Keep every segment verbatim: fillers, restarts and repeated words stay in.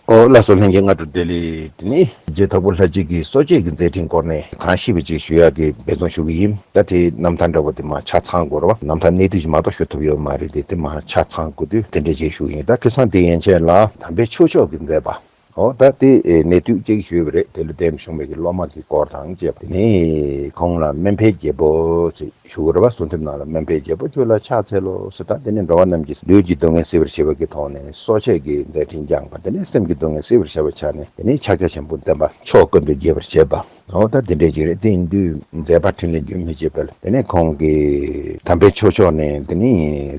ཨོ་ལགས་སོ། ལྷན་རྒྱས་སྔ་དྲོ་བདེ་ལེགས། དེ་ནི་རྗེ་དྭགས་པོ་ལྷ་རྗེ་གིས་གསོ་དཔྱད་ཀྱི་མཛད་འཕྲིན་སྐོར་ནས་གང་ཤེས་པ་ཅིག་ཞུ་ཡག་གི་འབད་བརྩོན་ཞུ་གི་ཡིན། ད་དེའི་རྣམ་ཐར་འདྲ་བོ་དེ་མར་ཆ་ཚང་དགོས་རེད་བ། རྣམ་ཐར་གནད་བསྡུས་ཤིག་མ་གཏོགས་ཞུ་ཐུབ་ཡོད་མ་རེད་དེ། དེ་མར་ཆ་ཚང་དགོས་དུས་དེ་འདྲ་ཅིག་ཞུ་གི་ཡིན། ད་ཁ་སང་དེ་ཡན་ཆད་ལ་དམ་པའི་ཆོས་མཆོག་གི་མཛད་པ། ཨོ་ད་དེ་ཨེ་གནད་བསྡུས་ཅིག་ཞུས་པ་རེད། དེ་ལ་འདེམས་བྱུང་བའི་གི་སློབ་མ་གི་སྐོར་དང་བཅས་པ། དེ་ནས་ཁོང་ལ་སྨན་པའི་རྒྱལ་པོ་ཞེས་ཞུ་དགོས་རེད་བ། གསུང་ཐུབ་ནང་ལ་སྨན་པའི་རྒྱལ་པོ་ཁྱོད་ལ་ཕྱག་འཚལ་ལོ་ཟེར། ད་དེ་ནས་འགྲོ་བ་རྣམས་ཀྱི་ལུས་ཀྱི་སྡུག་བསྔལ་སེལ་བར་བྱེད་པ་གི་ཐོག་ནས་གསོ་དཔྱད་ཀྱི་མཛད་འཕྲིན་བསྐྱངས་པ། དེ་ནས་སེམས་ཀྱི་སྡུག་བསྔལ་སེལ་བར་བྱ་བའི་ཆ་ནས་དེ་ནས་ཕྱག་རྒྱ་ཆེན་པོ་བསྟན་པ་མཆོག་ཀུན་ཏུ་རྒྱས་པར་བྱེད་པ། ཨོ་ད་དེ་འདྲས་ཅིག་རེད། དེ་ཡིན་དུས་མཛད་པ་འཕྲིན་ལས་རྒྱུན་མི་ཆད་པ་ལ། དེ་ནས་ཁོང་གིས་དམ་པའི་ཆོས་མཆོག་ནས་དེ་ནི་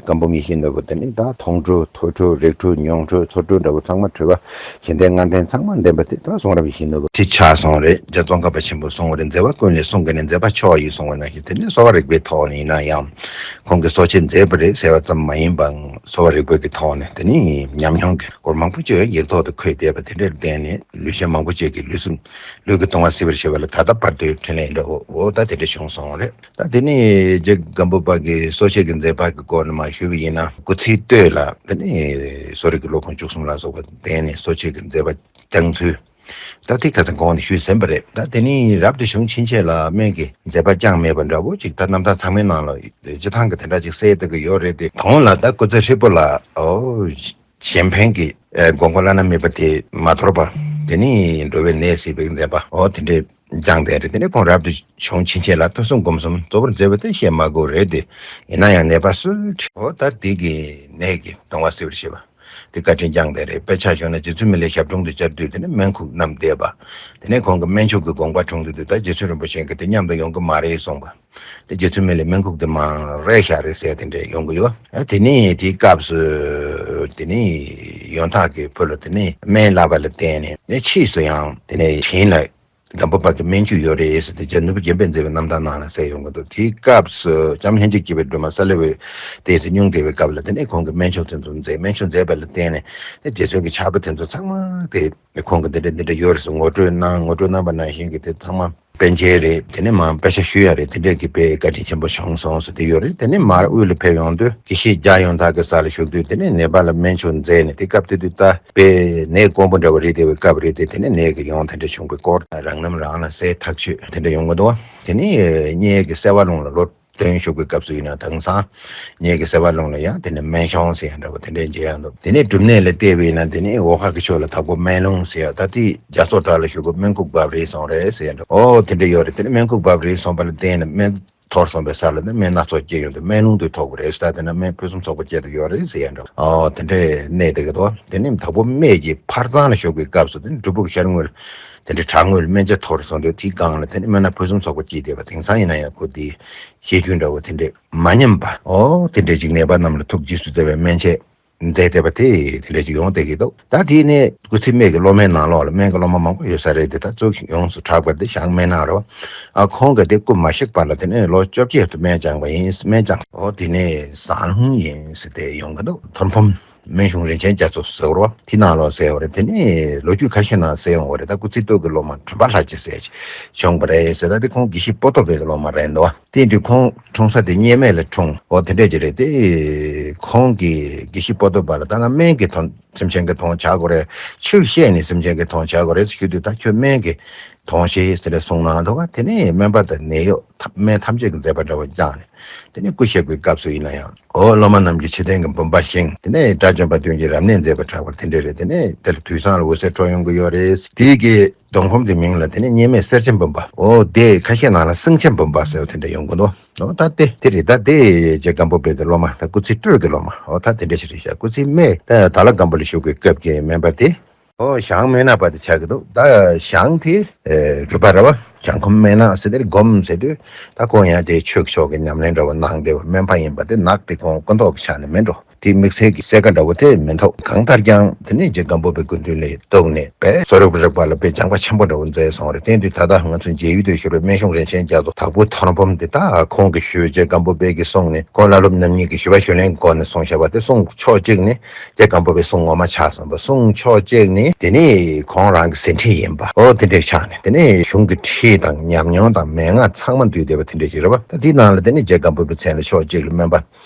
བཀའ་འབུམ་ཡིད་བཞིན་ནོར་བུ་དེ་ནི་ད་མཐོང་གྲོལ་ཐོས་གྲོལ་རིག་གྲོལ་མྱོང་གྲོལ་ཚོར་གྲོལ་འདྲ་བོ་ཚང་མ་གྲོལ་བ་བཞི་ལྡན་ལྔ་ལྡན་ཚང་མ་ལྡན་པ་དེ་ད་གསུང་རབ་ཡིད་བཞིན་ནོར་བུ་དེ་ཆགས་སོང་རེད། རྗེ་ཙོང་ཁ་པ་ཆེན་པོས་གསུངས་པ་རེད། མཛད་པ་ཀུན་ལས་གསུང་གི་ནི་མཛད་པ་མཆོག་ཡིན་གསུངས་པ་ནང་བཞིན། དེ་ནི་གསོ་བ་རིག་པའི་ཐོག་ནས་ཡིན་ན་ཡང་ཁོང་གིས་གསོ་དཔྱད་མཛད་པ་རེད་ཟེར་བ་ཙམ་མ་ཡིན་པའང་གསོ་བ་རིག་པའི་གི་ཐོག་ནས་དེ་ནི་ཉམས་མྱོང་གི་སྐོར་མང་པོ་ཅིག་ཡིག་ཐོག་ཏུ་འཁོད་བསྡད་པ་དེ་འདྲར་བརྟེན་ནས་ལུས་ཅན་མང་པོ་ཅིག་གི་ལུས་སེམས་ལུས་ཀྱི་ལྟུང་བ་སེལ་བར་བྱེད་པ་ལ་ད་ལྟ་བར་དུ་འཕྲིན་ལས་འདྲ་བོ་འོ་ད་དེ་འདྲ་བྱུང་སོང་རེད། ད་དེ་ནས་རྗེ་སྒམ་པོ་པ་གིས་གསོ་དཔྱད་ཀྱི་མཛད་པ་གི་སྐོར་ནས་མར་ཞུས་པ་ཡིན་ན། སྐུ་ཚེའི་སྟོད་ལ་དེ་ནས་གསོ་རིག་གི་སློབ་དཔོན་བཅུ་གསུམ་ལ་སོགས་པ་བསྟེན་ནས་གསོ་དཔྱད་ཀྱི་མཛད་པ་བསྐྱངས་ཚུལ། ད་དེ་ཁ་སང་གོང་ནས་ཞུས་ཟིན་པ་རེད། ད་དེ་ནས་རབ་ཏུ་བྱུང་ཕྱིན་ཆད་ལ་སྨན་གྱི་མཛད་པ་བསྐྱངས་མེད་པ་འདྲ་བོ་ཅིག་ད་རྣམ་ཐར་ཚང་མའི་ནང་ལ་སྤྱི་བཏང་གི་དེ་འདྲ་ཅིག་གསལ་བསྡད་ཀྱི་ཡོད་རེད་དེ། གོང་ལ་ད་སྐུ་ཚེ་ཧྲིལ་པོ་ལ་ཨོ་གཞན་ཕན་གྱི་ཨེ་དགོངས་པ་བླ་ན་མེད་པ་དེ་མ་དོར་བར་དེ་ནས་འགྲོ་བའི་ནད་སེལ་བའི་མཛད་པ་ཨོ་དེ་འདྲས་བསྐྱངས་བསྡད་རེད། དེ་ནས་ཁོང་རབ་ཏུ་བྱུང་ཕྱིན་ཆད་ལ་ཐོས་བསམ་སྒོམ་གསུམ་གཙོ་བོར་མཛད་པ་དེ་བཤད་མ་དགོས་རེད་དེ། ཡིན་ན་ཡང་ནད་པ་སུ་འདྲ་ཨོ་ད་དེ་གི་ནད་ཀྱི་ལྟུང་བ་སེལ་བར་བྱེད་པ་དེ་བཀའ་དྲིན་བསྐྱངས་བསྡད་རེད། དཔེ་ཆ་བཞག་ན་རྗེ་བཙུན་མི་ལའི་ཞབས་དྲུང་དུ་བཅར་དུས་དེ་ནས་སྨན་ཁུག་བསྣམས་བསྡད་པ། དེ་ནས་ཁོང་གི་སྨན་ཆུང་གི་དགོངས་པ་འཁྲུངས་དུས་དེ་ད་རྗེ་བཙུན་རིན་པོ་ཆེ་གིས་དེ་མཉམ་དུ་ཡོང་གི་མ་རེད་གསུངས་པ། དེ་རྗེ་བཙུན་མི་ལའི་སྨན་ཁུག་དེ་མར་རལ་བཞག་རེད་ཟེར་དེ་འདྲས་ཡོང་གི་ཡོད། ཨ་དེ་ནས་དེའི་སྐབས་སུ་དེ་ནས་ཡོན་བདག་གིས་བུ་ལ་དེ་ནས་སྨན་བསླབ་པ་ལ་བརྟེན་ནས་ནས་ཕྱིས་སུ་ཡང་དེ་ནས་བྱིན་ལ་སྒམ་པོ་པ་གི་སྨན་ཆུ་ཡོད་རེད་ཟེར་ཏེ་རྗེ་ནོར་བུ་འཇམ་དཔལ་མཛད་པའི་རྣམ་ཐར་ནང་ལ་གསལ་ཡོང་གི་འདུག་དེའི་སྐབས་སུ་ལྕམ་ལྷན་ཅིག་སྐྱིད་པའི་སྒྲོལ་མ་ས་ལེ་བའི་ཏོག་ཙམ་སྙུང་བསྡད་པའི་སྐབས་ལ་དེ་ནས་ཁོང་གིས་སྨན་ཆུང་དེ་ཚོ་མཛད། སྨན་ཆུང་མཛད་པ་ལ་བརྟེན་ནས་དེ་རྗེ་བཙུན་གྱི་ཕྱག་དཔེ་དེ་ཚོ་ཚང་མ་དེ་ཁོང་གིས་འདི་འདྲ་འདི་འདྲ་ཡོད་རེད་ཟེར་ངོ་སྤྲོད་གནང་། ངོ་སྤྲོད་གནང་པ་ནང་བཞིན་གྱི་དེ་ཚང་མ་པཎ་ཆེན་རེད། དེ་ནས་མར་དཔེ་ཆ་ཞུ་ཡ་རེད། དེ་འདྲས་ཀྱི་དཔེ་བཀའ་དྲིན་ཆེན་པོ་བྱུང་སོང་ཟེར་དེ་ཡོད་རེད། དེ་ནས་མར་དབུས་ལ་ཕེབས་ཡོང་དུས་དགེ་བཤེས་རྒྱ་ཡོན་བདག་གི་ས་ལ་བཞུགས་དུས་དེ་ནས་ནད་པ་ལ་སྨན་ཆུང་མཛད་ནས། དེ་སྐབས་དེ་དུས་ད་དཔེ་ནད་དཀོན་པོ་འདྲ་བོ་རེད་བསྡད་པའི་སྐབས་རེད་དེ། དེ་ནས་ནད་ཀྱི་ཡོང་དེ་འདྲ་བྱུང་བའི་སྐོར་རང་རྣམ་རང་ལ་གསལ་ཐག་ཆོད་དེ་འདྲ་ཡོང་གི་འདུག་དེ་ནས་སྙེ་གི་སེ་བ་ལུང་ལ་ལོ་སྟོན་བཞུགས་པའི་སྐབས་སུ་ཡིན་ན་དེང་སང་སྙེ་གི་སེ་བ་ལུང་ལ་ཡང་དེ་ནས་སྨན་གཤོང་ཟེར་ཡ་འདྲ་བོ་དེ་འདྲས་མཇལ་ཡ་འདུག་དེ་ནས་སྒྲུབ་གནས་ལ་བལྟས་པ་ཡིན་ན་དེ་ནས་འོག་ཁ་གི་ཕྱོགས་ལ་དྭགས་པོ་སྨན་ལུང་ཟེར་ཡ། ད་དེ་རྒྱ་མཚོ་བྲག་ལ་བཞུགས་པའི་སྨན་ཁུག་བབས་རེད་གསུངས་རེད་ཟེར་ཡ་འདྲ་ཨོ་དེ་འདྲས་ཡོད་རེད། དེ་ནས་སྨན་ཁུག་བབས་རེད་གསུངས་པ་ལ་བརྟེན་ནས་སྨན་ཐོར་སོང་པའི་ས་ལ་ནི་སྨན་སྣ་ཚོགས་སྐྱེས་ཡོང་དུས་སྨན་ལུང་དུ་ཐོགས་པ་རེད་ཟེར། ད་དེ་ན་སྨན་ཕུན་སུམ་ཚོགས་པ་སྐྱེས་དུ་ཡོད་རེད་ཟེར་ཡ་འདྲ་ཨོ་དེ་འདྲས་གནས་དེ་གི་དོ། དེ་ནས་དྭགས་པོ་སྨད་ཀྱི་ཕར་གཙང་ལ་བཞུགས་པའི་སྐབས་སུ་དེ་ནས་སྒྲུབ་ཕུག་ཤར་ངོས་དེ་འདྲའི་བྲག་ངོས་ལ་སྨན་ཆ་ཐོར་སོང་དུས་དེའི་སྒང་ལ་དེ་ནས་སྨན་སྣ་ཕུན་སུམ་ཚོགས་པ་སྐྱེས་བསྡད་པ། དེང་སང་ཡིན་ན་ཡང་ཁོ་དེའི་བཤད་རྒྱུན་འདྲ་བོ་དེ་འདྲས་མ་ཉམས་པ་ཨོ་དེ་འདྲས་ཅིག་ནད་པ་རྣམས་ལ་ཐུགས་རྗེས་སུ་མཛད་པའི་སྨན་ཆས་མཛད་བསྡད་པ་དེ་དེ་འདྲས་ཅིག་ཡོང་བསྡད་ཀྱི་འདུག་ད་དེ་ནས་སྐུ་ཚེ་སྨད་ཀྱི་སློབ་མའི་ནང་ལོགས་ལ་སྨན་གྱི་སློབ་མ་མང་པོ་ཡོད་ས་རེད་དེ། ད་གཙོ་ཡོངས་སུ་གྲགས་པ་དེ་ཞང་སྨན་སྣ་རེད་བ། ཨ་ཁོང་གིས་དེ་སྐུ་མ་གཤེགས་བར་ལ་དེ་ནས་ལོ་བཅོ་བརྒྱད་དུ་སྨན་བཅངས་པ་ཡིན། སྨན་བཅངས་ཨོ་དེ་ནས་ཟངས་ལྷུང་ཡིན་ཟེར་ཏེ་ཡོང་གི་འདུག་ཐོར་འབུམ་སྨན་གཞུང་རིན་ཆེན་རྒྱ་མཚོ་ཟེར་བ་དེ་ནང་ལོགས་གསལ་བ་རེད། དེ་ནས་ལོ་རྒྱུས་ཁ་ཤས་ནང་གསལ་ཡོང་བ་རེད། ད་སྐུ་ཚེ་སྟོད་ཀྱི་སློབ་མ་དྲུམ་པ་ལྷ་རྗེ་ཟེར་ཅིག་བྱུང་བ་རེད་ཟེར། ད་དེ་ཁོང་དགེ་བཤེས་པོ་ཏོ་བྷེ་གི་སློབ་མ་རེད་འདུག་བ། དེ་དུས་ཁོང་འཁྲུངས་ས་དེ་སྙེ་སྨད་ལ་འཁྲུངས། འོ་དེ་འདྲས་ཅིག་རེད་དེ། ཁོང་གིས་དགེ་བཤེས་པོ་ཏོ་བྷེ་ལ་ད་ང་སྨན་གྱི་དོན་སེམས་ཅན་གྱི་དོན་བྱ་དགོས་རེད། ཆོས་བཤད་ནས་སེམས་ཅན་གྱི་དོན་བྱ་དགོས་རེད་ཞུ་དུས་ད་ཁྱོད་སྨན་གྱི་དོན་བྱེད་ཟེར་ནས་གསུངས་གནང་འདུག་ག་དེ་ནས་སྨན་པ་དང་ནད་གཡོག་ཐ་སྨན་ཐམས་ཅད་ཀྱི་མཛད་པ་འདྲ་བོ་བསྐྱངས་ནས་དེ་ནས་སྐུ་གཤེགས་པའི་སྐབས་སུ་ཡིན་ན་ཡང་འོ་སློབ་མ་རྣམས་ཀྱིས་ཕྱི་རྟེན་གྱི་འབུམ་པ་བཞེངས། དེ་ནས་དགྲ་བཅོམ་པ་བདུན་གྱིས་རབ་གནས་མཛད་པར་གྲགས་པར་དེ་འདྲས་རེད། དེ་ནས་དེ་ལ་དུས་བཟང་ལ་འོད་ཟེར་འཕྲོ་ཡོང་གི་ཡོད་རེད། དེ་གི་སྡོང་འབུམ་དེ་མིང་ལ་དེ་ནས་སྙེ་སྨད་གསེར་ཆེན་འབུམ་པ། འོ་དེ་ཁ་ཤས་ནང་ལ་སེང་ཆེན་འབུམ་པ་ཟེར་བ་དེ་འདྲ་ཡོང་གི་འདུག་འོ་ད་དེ་དེ་རེད། ད་དེ་རྗེ་སྒམ་པོ་པའི་གི་སློབ་མ་ད་སྐུ་ཚེ་སྤྲོས་ཀྱི་སློབ་མ། འོ་ད་དེ་འདྲ་ཞིག་རེད་ཤག་སྐུ་ཚེ་སྨད་ད་དྭགས་ལྷ་སྒམ་པོ་ལ་བཞུགས་པའི་སྐབས་ཀྱི་སྨན་པ་དེ། འོ་ཞང་སྨན་སྣ་པ་དེ་ཆགས་ཀྱི་འདུག་ད་ཞང་དེ་སྒྲུབ་པ་རེད་བ། ཞང་ཁོམ་སྨན་སྣ་ཟེར་དེ་སྒོམ་ཟེར་དུས་ད་ཁོང་ཡང་དེ་ཆོས་ཕྱོགས་ཀྱི་ཉམས་ལེན་འདྲ་བོ་གནང་བསྡད་པ། སྨན་པ་ཡིན་པ་དེ་ནག་དེ་ཁོང་སྐུ་མདོག་གི་ཆ་ནས་མིན་འགྲོ། དེ་དམིགས་བསལ་གྱི་གསལ་ཁ་འདྲ་བོ་དེ་མི་འདུག་གང་ལྟར་ཀྱང་དེ་ནས་རྗེ་སྒམ་པོ་པའི་སྐུ་མདུན་ལ་གཏུགས་ནས་པས་གསོ་རིག་པ་རིག་པ་ལ་དཔེ་སྦྱང་བ་ཆེན་པོ་འདྲ་བོ་མཛད་སོང་རེད། དེ་དུས་ད་ལྟ་ང་ཚོ་མཇལ་ཡུལ་དུ་བཞུགས་པའི་སྨན་གཞུང་རིན་ཆེན་རྒྱ་མཚོ་དྭགས་པོ་ཐོར་འབུམ་དེ་ད་ཁོང་གིས་ཞུས། རྗེ་སྒམ་པོ་པའི་གི་གསུང་ནས་ཁོང་བླ་སློབ་རྣམ་གཉིས་ཀྱིས་ཞུ་བ་ཞུ་ལེན་གྱི་སྒོ་ནས་གསུངས་བཞག་པ་དེ་གསུང་ཕྱོགས་གཅིག་ནས་རྗེ་སྒམ་པོ་པའི་གསུང་ངོ་མ་ཆགས་སོང་བ། གསུང་ཕྱོགས་གཅིག་ནས་དེ་ནས་ཁོང་རང་གི་ཟིན་བྲིས་ཡིན་པ་འོ་དེ་འདྲས་ཆགས་ནས་དེ་ནས་གཞུང་གི་ཁྲིད་དང་ཉམས་མྱོང་དང་མན་ངག་ཚང་མ་འདུས་བསྡད་པ་དེ་འདྲས་ཅིག་རེད་བ། ད་དེའི་ནང་ལ་དེ་ནས་རྗེ་སྒམ་པོ་པའི་མཚན་ལ་ཕྱོགས་གཅིག་ལ་སྨན་པ་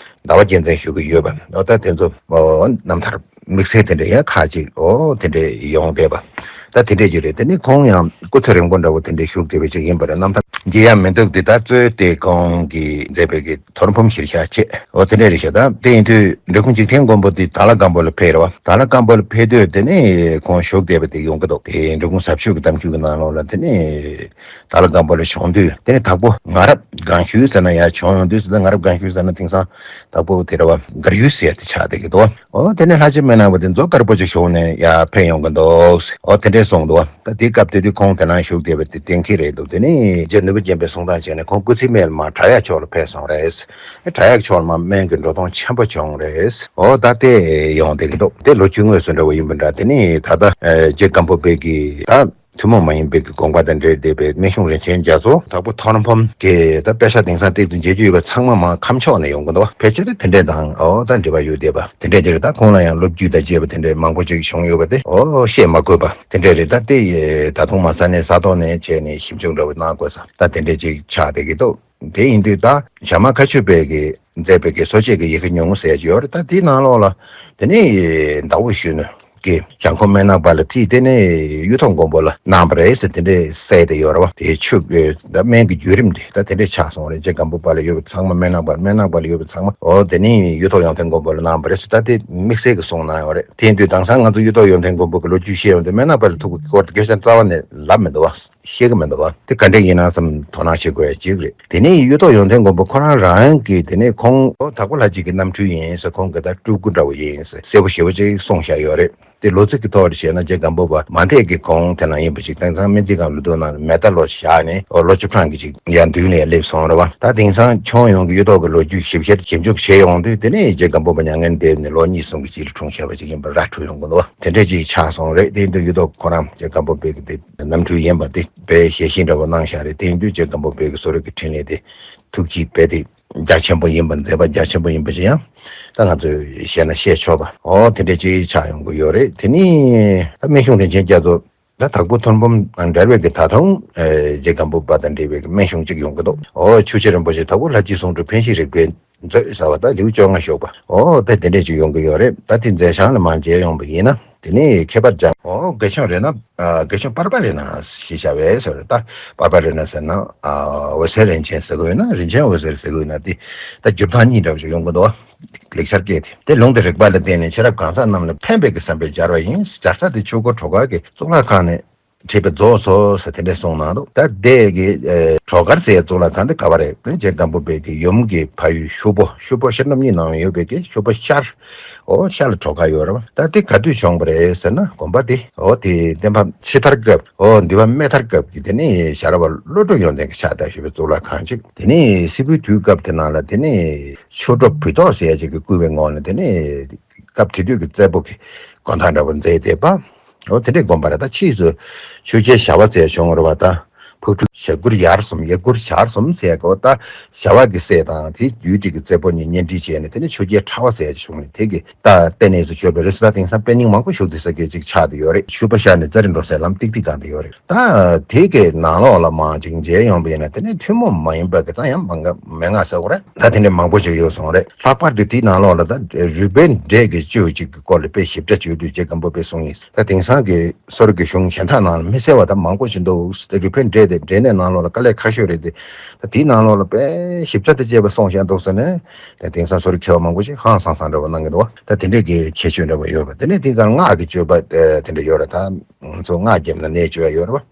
ཟླ་བ་རྒྱལ་མཚན་ཞུ་གི་ཡོད་པ། འོ་ད་དེ་ཚོ་འོ་རྣམ་ཐར་ དམིགས་བསལ་དེ་འདྲ་ཡང་ཁག་ཅིག་ཨོ་དེ་འདྲ་ཡོང་བསྡད་པ། ད་དེ་འདྲས་ཅིག་རེད། དེ་ནི་ཁོང་ཡང་སྐུ་ཚེ་རིང་པོ་འདྲ་བོ་དེ་འདྲས་བཞུགས་བསྡད་པ་ཅིག་ཡིན་པ་རེད། རྣམ་ཐར་བརྗེད་ཡ་མི་འདུག་འདི་ད་གཙོས་ཏེ་ཁོང་གིས་མཛད་པའི་གི་ཐོར་འབུམ་གཞིར་བཞག་བྱས་ཨོ་དེ་འདྲས་རེད་ཤག་ད་དེ་ཡིན་དུས་འབྲི་གུང་འཇིག་རྟེན་མགོན་པོ་འདི་དྭགས་ལྷ་སྒམ་པོ་ལ་ཕེབས་རེད་བ། དྭགས་ལྷ་སྒམ་པོ་ལ་ཕེབས་དུས་དེ་ནི་ཁོང་བཞུགས་བསྡད་པ་དེ་ཡོང་གི་འདུག་དེ་འབྲི་གུང་ཟབ་ཆོས་ཀྱི་གཏམ་རྒྱུད་ཀྱི་ནང་ལོགས་ལ་དེ་ནི་དྭགས་ལྷ་སྒམ་པོ་ལ་བྱོན་དུས་དེ་ནི་དྭགས་པོ་ང་རབ་སྒང་ཤུལ་ཟེར་ན་ཡར་བྱོན་ཡོང་དུས་ཟེར་ན། ང་རབ་སྒང་ཤུལ་ཟེར་ན་དེང་སང་དྭགས་པོ་དེ་རེད་བ། དགའ་ཡུལ་ཟེར་དེ་ཆགས་བསྡད་ཀྱི་འདུག་ཨོ་དེ་ནས་ལྷ་རྗེ་མན་ངག་པ་དེ་མཛོ་དཀར་པོ་ཅིག་ཞོག་ནས་ཡར་ཕེབས་ཡོང་གི་འདུག་ཨོ་དེ་འདྲས་གསུངས་འདུག་ད་དེའི་སྐབས་དེ་དུས་ཁོང་དེ་ནང་བཞུགས་བསྡད་པ་དེ་གཏན་འཁེལ་རེད་འདུག་དེ་ནས་རྗེ་ནོར་བུ་རྒྱན་པས་གསུང་སྟངས་བྱས་ནས་ཁོང་སྐུ་ཚེའི་སྨད་ལ་མར་བྲག་གཡབ་ཕྱོགས་ལ་ཕེབས་སོང་རེད། བྲག་གཡབ་ཕྱོགས་ལ་མར་སྨན་གྱི་འགྲོ་སྟངས་ཆེན་པོ་བྱུང་རེད། ཨོ་ད་དེ་ཡོང་བསྡད་ཀྱི་འདུག་དེ་ལོ་རྒྱུས་དངོས་སུ་འདྲ་བོ་ཡིན་པ་འདྲ། དེ་ནས་ད་ལྟ་རྗེ་སྒམ་པོ་པའི་གི་ད་ཐུན་མོང་མ་ཡིན་པའི་གི་དགོངས་པ་དང་འབྲེལ་བསྡད་པའི་སྨན་གཞུང་རིན་ཆེན་རྒྱ་མཚོ། དྭགས་པོ་ཐོར་འབུམ་གྱི་ད་དཔེ་ཆ་དེང་སང་ཏོག་ཙམ་མཇལ་རྒྱུ་ཡོད་པ་ཚང་མ་མར་ཁམས་ཕྱོགས་ནས་ཡོང་གི་འདུག་ཕལ་ཆེར་དེ་འདྲས་དང་ཨོ་ད་འབྲེལ་བ་ཡོད་བསྡད་པ་དེ་འདྲས་ཅིག་རེད། ད་ཁོང་ལ་ཡང་སློབ་བརྒྱུད་དང་བཅས་པ་དེ་འདྲས་མང་པོ་ཅིག་བྱུང་ཡོད་པ་དེ་ཨོ་བཤད་མ་དགོས་པ་དེ་འདྲས་རེད། ད་དེ་ད་དུང་མ་ས་གནས་ས་ཐོག་ནས་བྱས་ནས་ཞིབ་འཇུག་འདྲ་བོ་གནང་དགོས་ས་ད་དེ་འདྲས་ཅིག་ཆགས་བསྡད་ཀྱི་འདུག་དེ་ཡིན་དུས་ད་ཞྭ་དམར་མཁའ་སྤྱོད་པའི་གི་མཛད་པའི་གི་གསོ་དཔྱད་ཀྱི་ཡི་གེ་ཉུང་ངུ་ཟེར་ཡ་ཅིག་ཡོད་རེད། ད་དེའི་ནང་ལོགས་ལ་དེ་ནས་ཟླ་འོད་གཞོན་ནུ་གིས་བྱང་ཁོག་སྨན་རྣམ་པ་ལ་བྲིས། དེ་ནས་གཡུ་ཐོག་མགོན་པོ་ལ་གནང་བ་རེད་ཟེར་དེ་འདྲས་གསལ་བསྡད་ཡོད་རེད་བ། དེ་ཆོས་ད་སྨན་གྱི་བརྒྱུད་རིམ་དེ་ད་དེ་འདྲས་ཆགས་སོང་རེད། རྗེ་སྒམ་པོ་པ་ལ་ཡོད་པ་ཚང་མ་སྨན་རྣམ་པ་སྨན་རྣམ་པ་ལ་ཡོད་པ་ཚང་མ་ཨོ་དེ་ནས་གཡུ་ཐོག་ཡོན་ཏན་མགོན་པོ་ལ་གནང་བ་རེད་ཟེར། ད་དེ་དམིགས་བསལ་གྱི་གསུང་གནང་ཡོད་རེད། དེ་ཡིན་དུས་དེང་སང་ང་ཚོ་གཡུ་ཐོག་ཡོན་ཏན་མགོན་པོ་གི་ལོ་རྒྱུས་བཤད་ཡོང་དུས་སྨན་རྣམ་པ་ལ་ཐུག་པའི་སྐོར་དེ་སྐད་ཆ་རྩ་བ་ནས་ལབ་མི་འདུག་བ། ཤེས་ཀྱི་མི་འདུག་བ། དེ་ག་འདྲས་ཡིན་ན་བསམ་དོ་སྣང་བྱེད་དགོས་ཡ་གཅིག་རེད། དེ་ནས་གཡུ་ཐོག་ཡོན་ཏན་མགོན་པོ་ཁོ་རང་རང་གིས་དེ་ནས་ཁོང་ཨོ་དྭགས་པོ་ལྷ་རྗེ་གི་རྣམ་འཕྲུལ་ཡིན་ཟེར། ཁོང་གི་ད་སྤྲུལ་སྐུ་འདྲ་བོ་ཡིན་ཟེར་གསལ་པོ་ཞེ་པོ་ཅིག་གསུངས་བཞག་ཡོད་རེད། དེ་ལོ་ཚིགས་ཀྱི་ཐོག་ལ་བཤད་ན་རྗེ་སྒམ་པོ་པ་མ་འདས་ཀྱི་གོང་དེ་ན་ཡིན་པ་ཅིག་དེང་སང་སྨན་རྩིས་ཁང་ལུང་སྟོན་ནང་མེ་མདའ་ལོ་བཞག་ནས་ཨོ་ལོ་བཅུ་གྲངས་ཀྱི་ཅིག་ཡར་མདུན་ལ་ཡར་སླེབས་སོང་རེད་བ། ད་དེང་སང་ཁྱོན་ཡོངས་ཀྱི་གཡུ་ཐོག་གི་ལོ་རྒྱུས་ཞིབ་བཤེར་ཞིབ་འཇུག་བྱས་ཡོང་དུས་དེ་ནས་རྗེ་སྒམ་པོ་པ་མྱ་ངན་འདས་ནས་ལོ་གཉིས་གསུམ་གྱི་རྗེས་ལ་འཁྲུངས་བཞག་པ་ཅིག་ཡིན་པ་ར་འཕྲོད་ཡོང་གི་འདུག་བ། དེ་འདྲས་ཅིག་ཆགས་སོང་རེད། དེ་ཡིན་དུས་གཡུ་ཐོག་ཁོ་རང་རྗེ་སྒམ་པོ་པའི་གི་དེ། རྣམ་འཕྲུལ་ཡིན་པ་དེ་དཔེ་ཞལ་བཞེས་འདྲ་བོ་གནང་བཞག་རེད། དེ་ཡིན་དུས་རྗེ་སྒམ་པོ་པའི་གི་གསོ་རིག་གི་འཕྲིན་ལས་དེ་ཐུགས་རྗེ་དཔེ་དེ་རྒྱ་ཆེན་པོ་ཡིན་པ་མཛད་པ་རྒྱ་ཆེན་པོ་ཡིན་པ་ཅིག་ཡང་ད་ང་ཚོས་བཤད་ན་བཤད་ཆོག་པ་ཨོ་དེ་འདྲས་ཅིག་ཆགས་ཡོང་གི་ཡོད་རེད། དེ་ནི་ད་སྨན་གཞུང་རིན་ཆེན་རྒྱ་མཚོ་ད་དྭགས་པོ་ཐོར་འབུམ་འབྲེལ་བའི་གི་ད་དུང་རྗེ་སྒམ་པོ་པ་དང་འབྲེལ་བའི་གི་སྨན་གཞུང་གཅིག་ཡོང་གི་འདུག་ཨོ་ཆོས་རྗེ་རིན་པོ་ཆེ་དྭགས་པོ་ལྷ་རྗེའི་གསུང་སྒྲོས་ཕན་བཞི་རིག་པའི། མཛོད་ཟེར་བ་ད་ལེའུ་བཅོ་ལྔ་ཤོག་པ་ཨོ་ད་དེ་འདྲས་ཅིག་ཡོང་གི་ཡོད་རེད། ད་དེ་མཛད་བྱང་ལ་མར་མཇལ་ཡོང་པ་ཡིན་ན་དེ་ནས་ཁྱད་པར་སྦྱང་ཨོ་དགེ་ཆུང་རེ་ན་དགེ་ཆུང་པར་པ་རེ་ན་ཞེས་བྱ་བའི་ཟེར་ད་པར་པ་རེ་ན་ཟེར་ན་འོད་ཟེར་རིན་ཆེན་ཟེར་གི་ཡོད་ན་རིན་ཆེན་འོད་ཟེར་ཟེར་གི་ཡོད་ན་དེ་ད་འགྱུར་སྟངས་གཉིས་འདྲ་བ་ཞིག་ཡོང་གི་འདུག་ལེགས་སྦྱར་སྐད་དེ་དེ་ལུང་དང་རིགས་པ་ལ་བརྟེན་ནས་ཤེས་རབ་གང་ཟག་རྣམས་ལ་ཕན་པའི་གི་བསམ་པས་སྦྱར་བ་ཡིན། སྦྱར་ས་དེ་ཆོས་འཁོར་གྲོལ་གར་གྱི་གཙུག་ལག་ཁང་ནས། བྲིས་པ་རྫོགས་སོ་ཟེར་དེ་འདྲས་གསུངས་གནང་འདུག་ད་དེ་གི་གྲོལ་གར་ཟེར་གཙུག་ལག་ཁང་དེ་ག་བ་རེད། རྗེ་སྒམ་པོ་པའི་གི་ཡུམ་གྱི་ཕ་ཡུལ་ཤུ་པོ། ཤུ་པོ་ཤར་རྣམ་གཉིས་ནང་ཡོད་པའི་གི་ཤུ་པོ་ཤར། ཨོ་ཤར་ལ་གྲོལ་གར་ཡོད་རེད་བ། ད་དེ་ག་དུས་བྱུང་བ་རེད་ཟེར་ན་དགོན་པ་དེ་ཨོ་དེ་གདན་ཕབ་ཕྱི་དར་སྐབས་ཨོ་འདུལ་བ་སྨད་དར་སྐབས་ཀྱི་དེ་ནས་ཞྭ་ར་བ་བློ་གྲོས་ཡོན་ཏན་གྱི་ཕྱག་དར་ཞུས་པའི་གཙུག་ལག་ཁང་གཅིག་དེ་ནས་སིལ་བུའི་དུས་སྐབས་དེ་ནང་ལ་དེ་ནས་ཆོས་གྲོགས་བུ་ཐོག་ཟེར་ཡ་ཅིག་གི་བསྐུལ་བའི་ངོགས་ནས་དེ་ནས། སྐབས་དེ་དུས་ཀྱི་བཙད་པོ་གི་དགོན་བདག་འདྲ་བོ་མཛད་བསྡད་པ། འོ་དེ་འདྲའི་དགོན་པ་རེད། ད་ཕྱིས་སུ་ཆོས་རྒྱལ་ཞྭ་བ་ཟེར་བྱུང་བ་རེད་བ། ད་ཕག་གྲུ་ཞབས་གུར་ཡར་སོང་ཡར་གུར་ཞར་སོང་ཟེར་གོ་ད་ཞྭ་བ་གི་སྲས་དང་དེ་ཡུལ་དེ་གི་བཙད་པོ་གཉིས་གཉེན་སྒྲིག་བྱས་ནས་དེ་ནས་ཆོས་རྒྱལ་ཁྲ་བ་ཟེར་བྱུང་ནས་དེ་གི་ད་ལྟེ་གནས་སུ་གྱུར་པ་རེད། ད་དེང་སང་དཔེ་རྙིང་མང་པོ་བཞུགས་བསྡད་ས་གི་ཅིག་ཆགས་བསྡད་ཡོད་རེད། ཆུ་པ་ཤར་ནས་ཙཱ་རི་འགྲོ་སའི་ལམ་ཏིག་ཏིག་སྒང་དུ་ཡོད་རེད། ད་དེ་གའི་ནང་ལོགས་ལ་མང་ཅིག་མཇལ་ཡོང་བ་ཡིན་ན་དེ་ནི་ཐུན་མོང་མ་ཡིན་པ་གི་ད་ཡང་མང་ག་མན་ངག་ཟེར་བ་རེད། ད་དེ་འདྲ་མང་པོ་ཅིག་ཡོད་སོང་རེད། ལྷག་པར་དུ་དེའི་ནང་ལོགས་ལ་ད་རུས་སྦལ་འབྲས་ཀྱི་བཅུད་ཅིག་གི་སྐོར་ལ་དཔེ་ཞིབ་ཕྲ་བརྗོད་དུས་རྗེ་སྒམ་པོ་པས་གསུངས་ཡིན། ད་དེང་སང་གི་གསོ་རིག་གི་གཞུང་གཞན་དག་ནང་ལ་མི་གསལ་བ་ད་མང་པོ་ཅིག་འདུག་ད་རུས་སྦལ་འབྲས་དེ་འབྲས་ནད་ནང་ལོགས་ལ་དཀའ་ལས་ཁག་ཤོས་རེད་དེ། ད་དེའི་ནང་ལོགས་ལ་དཔེ་ཞིབ་ཕྲ་དང་བཅས་པ་གསུངས་བཞག་འདུག་ཟེར་ནས། ད་དེང་སང་གསོ་རིག་མཁས་པ་མང་པོ་ཞིག་ཧང་སང་སང་འདྲ་བོ་གནང་གི་འདུག་ད་དེ་འདྲའི་གི་ཁྱད་ཆོས་འདྲ་བོ་ཡོད་པ་དེ་ནས་དེང་སང་སྔགས་ཀྱི་སྤྱོད་པ་དེ་འདྲ་ཡོད་རེད། ད་ང་ཚོ་སྔགས་རྒྱབ་ན་ནད་བཅོས་ཡ་ཡོད་རེད་བ།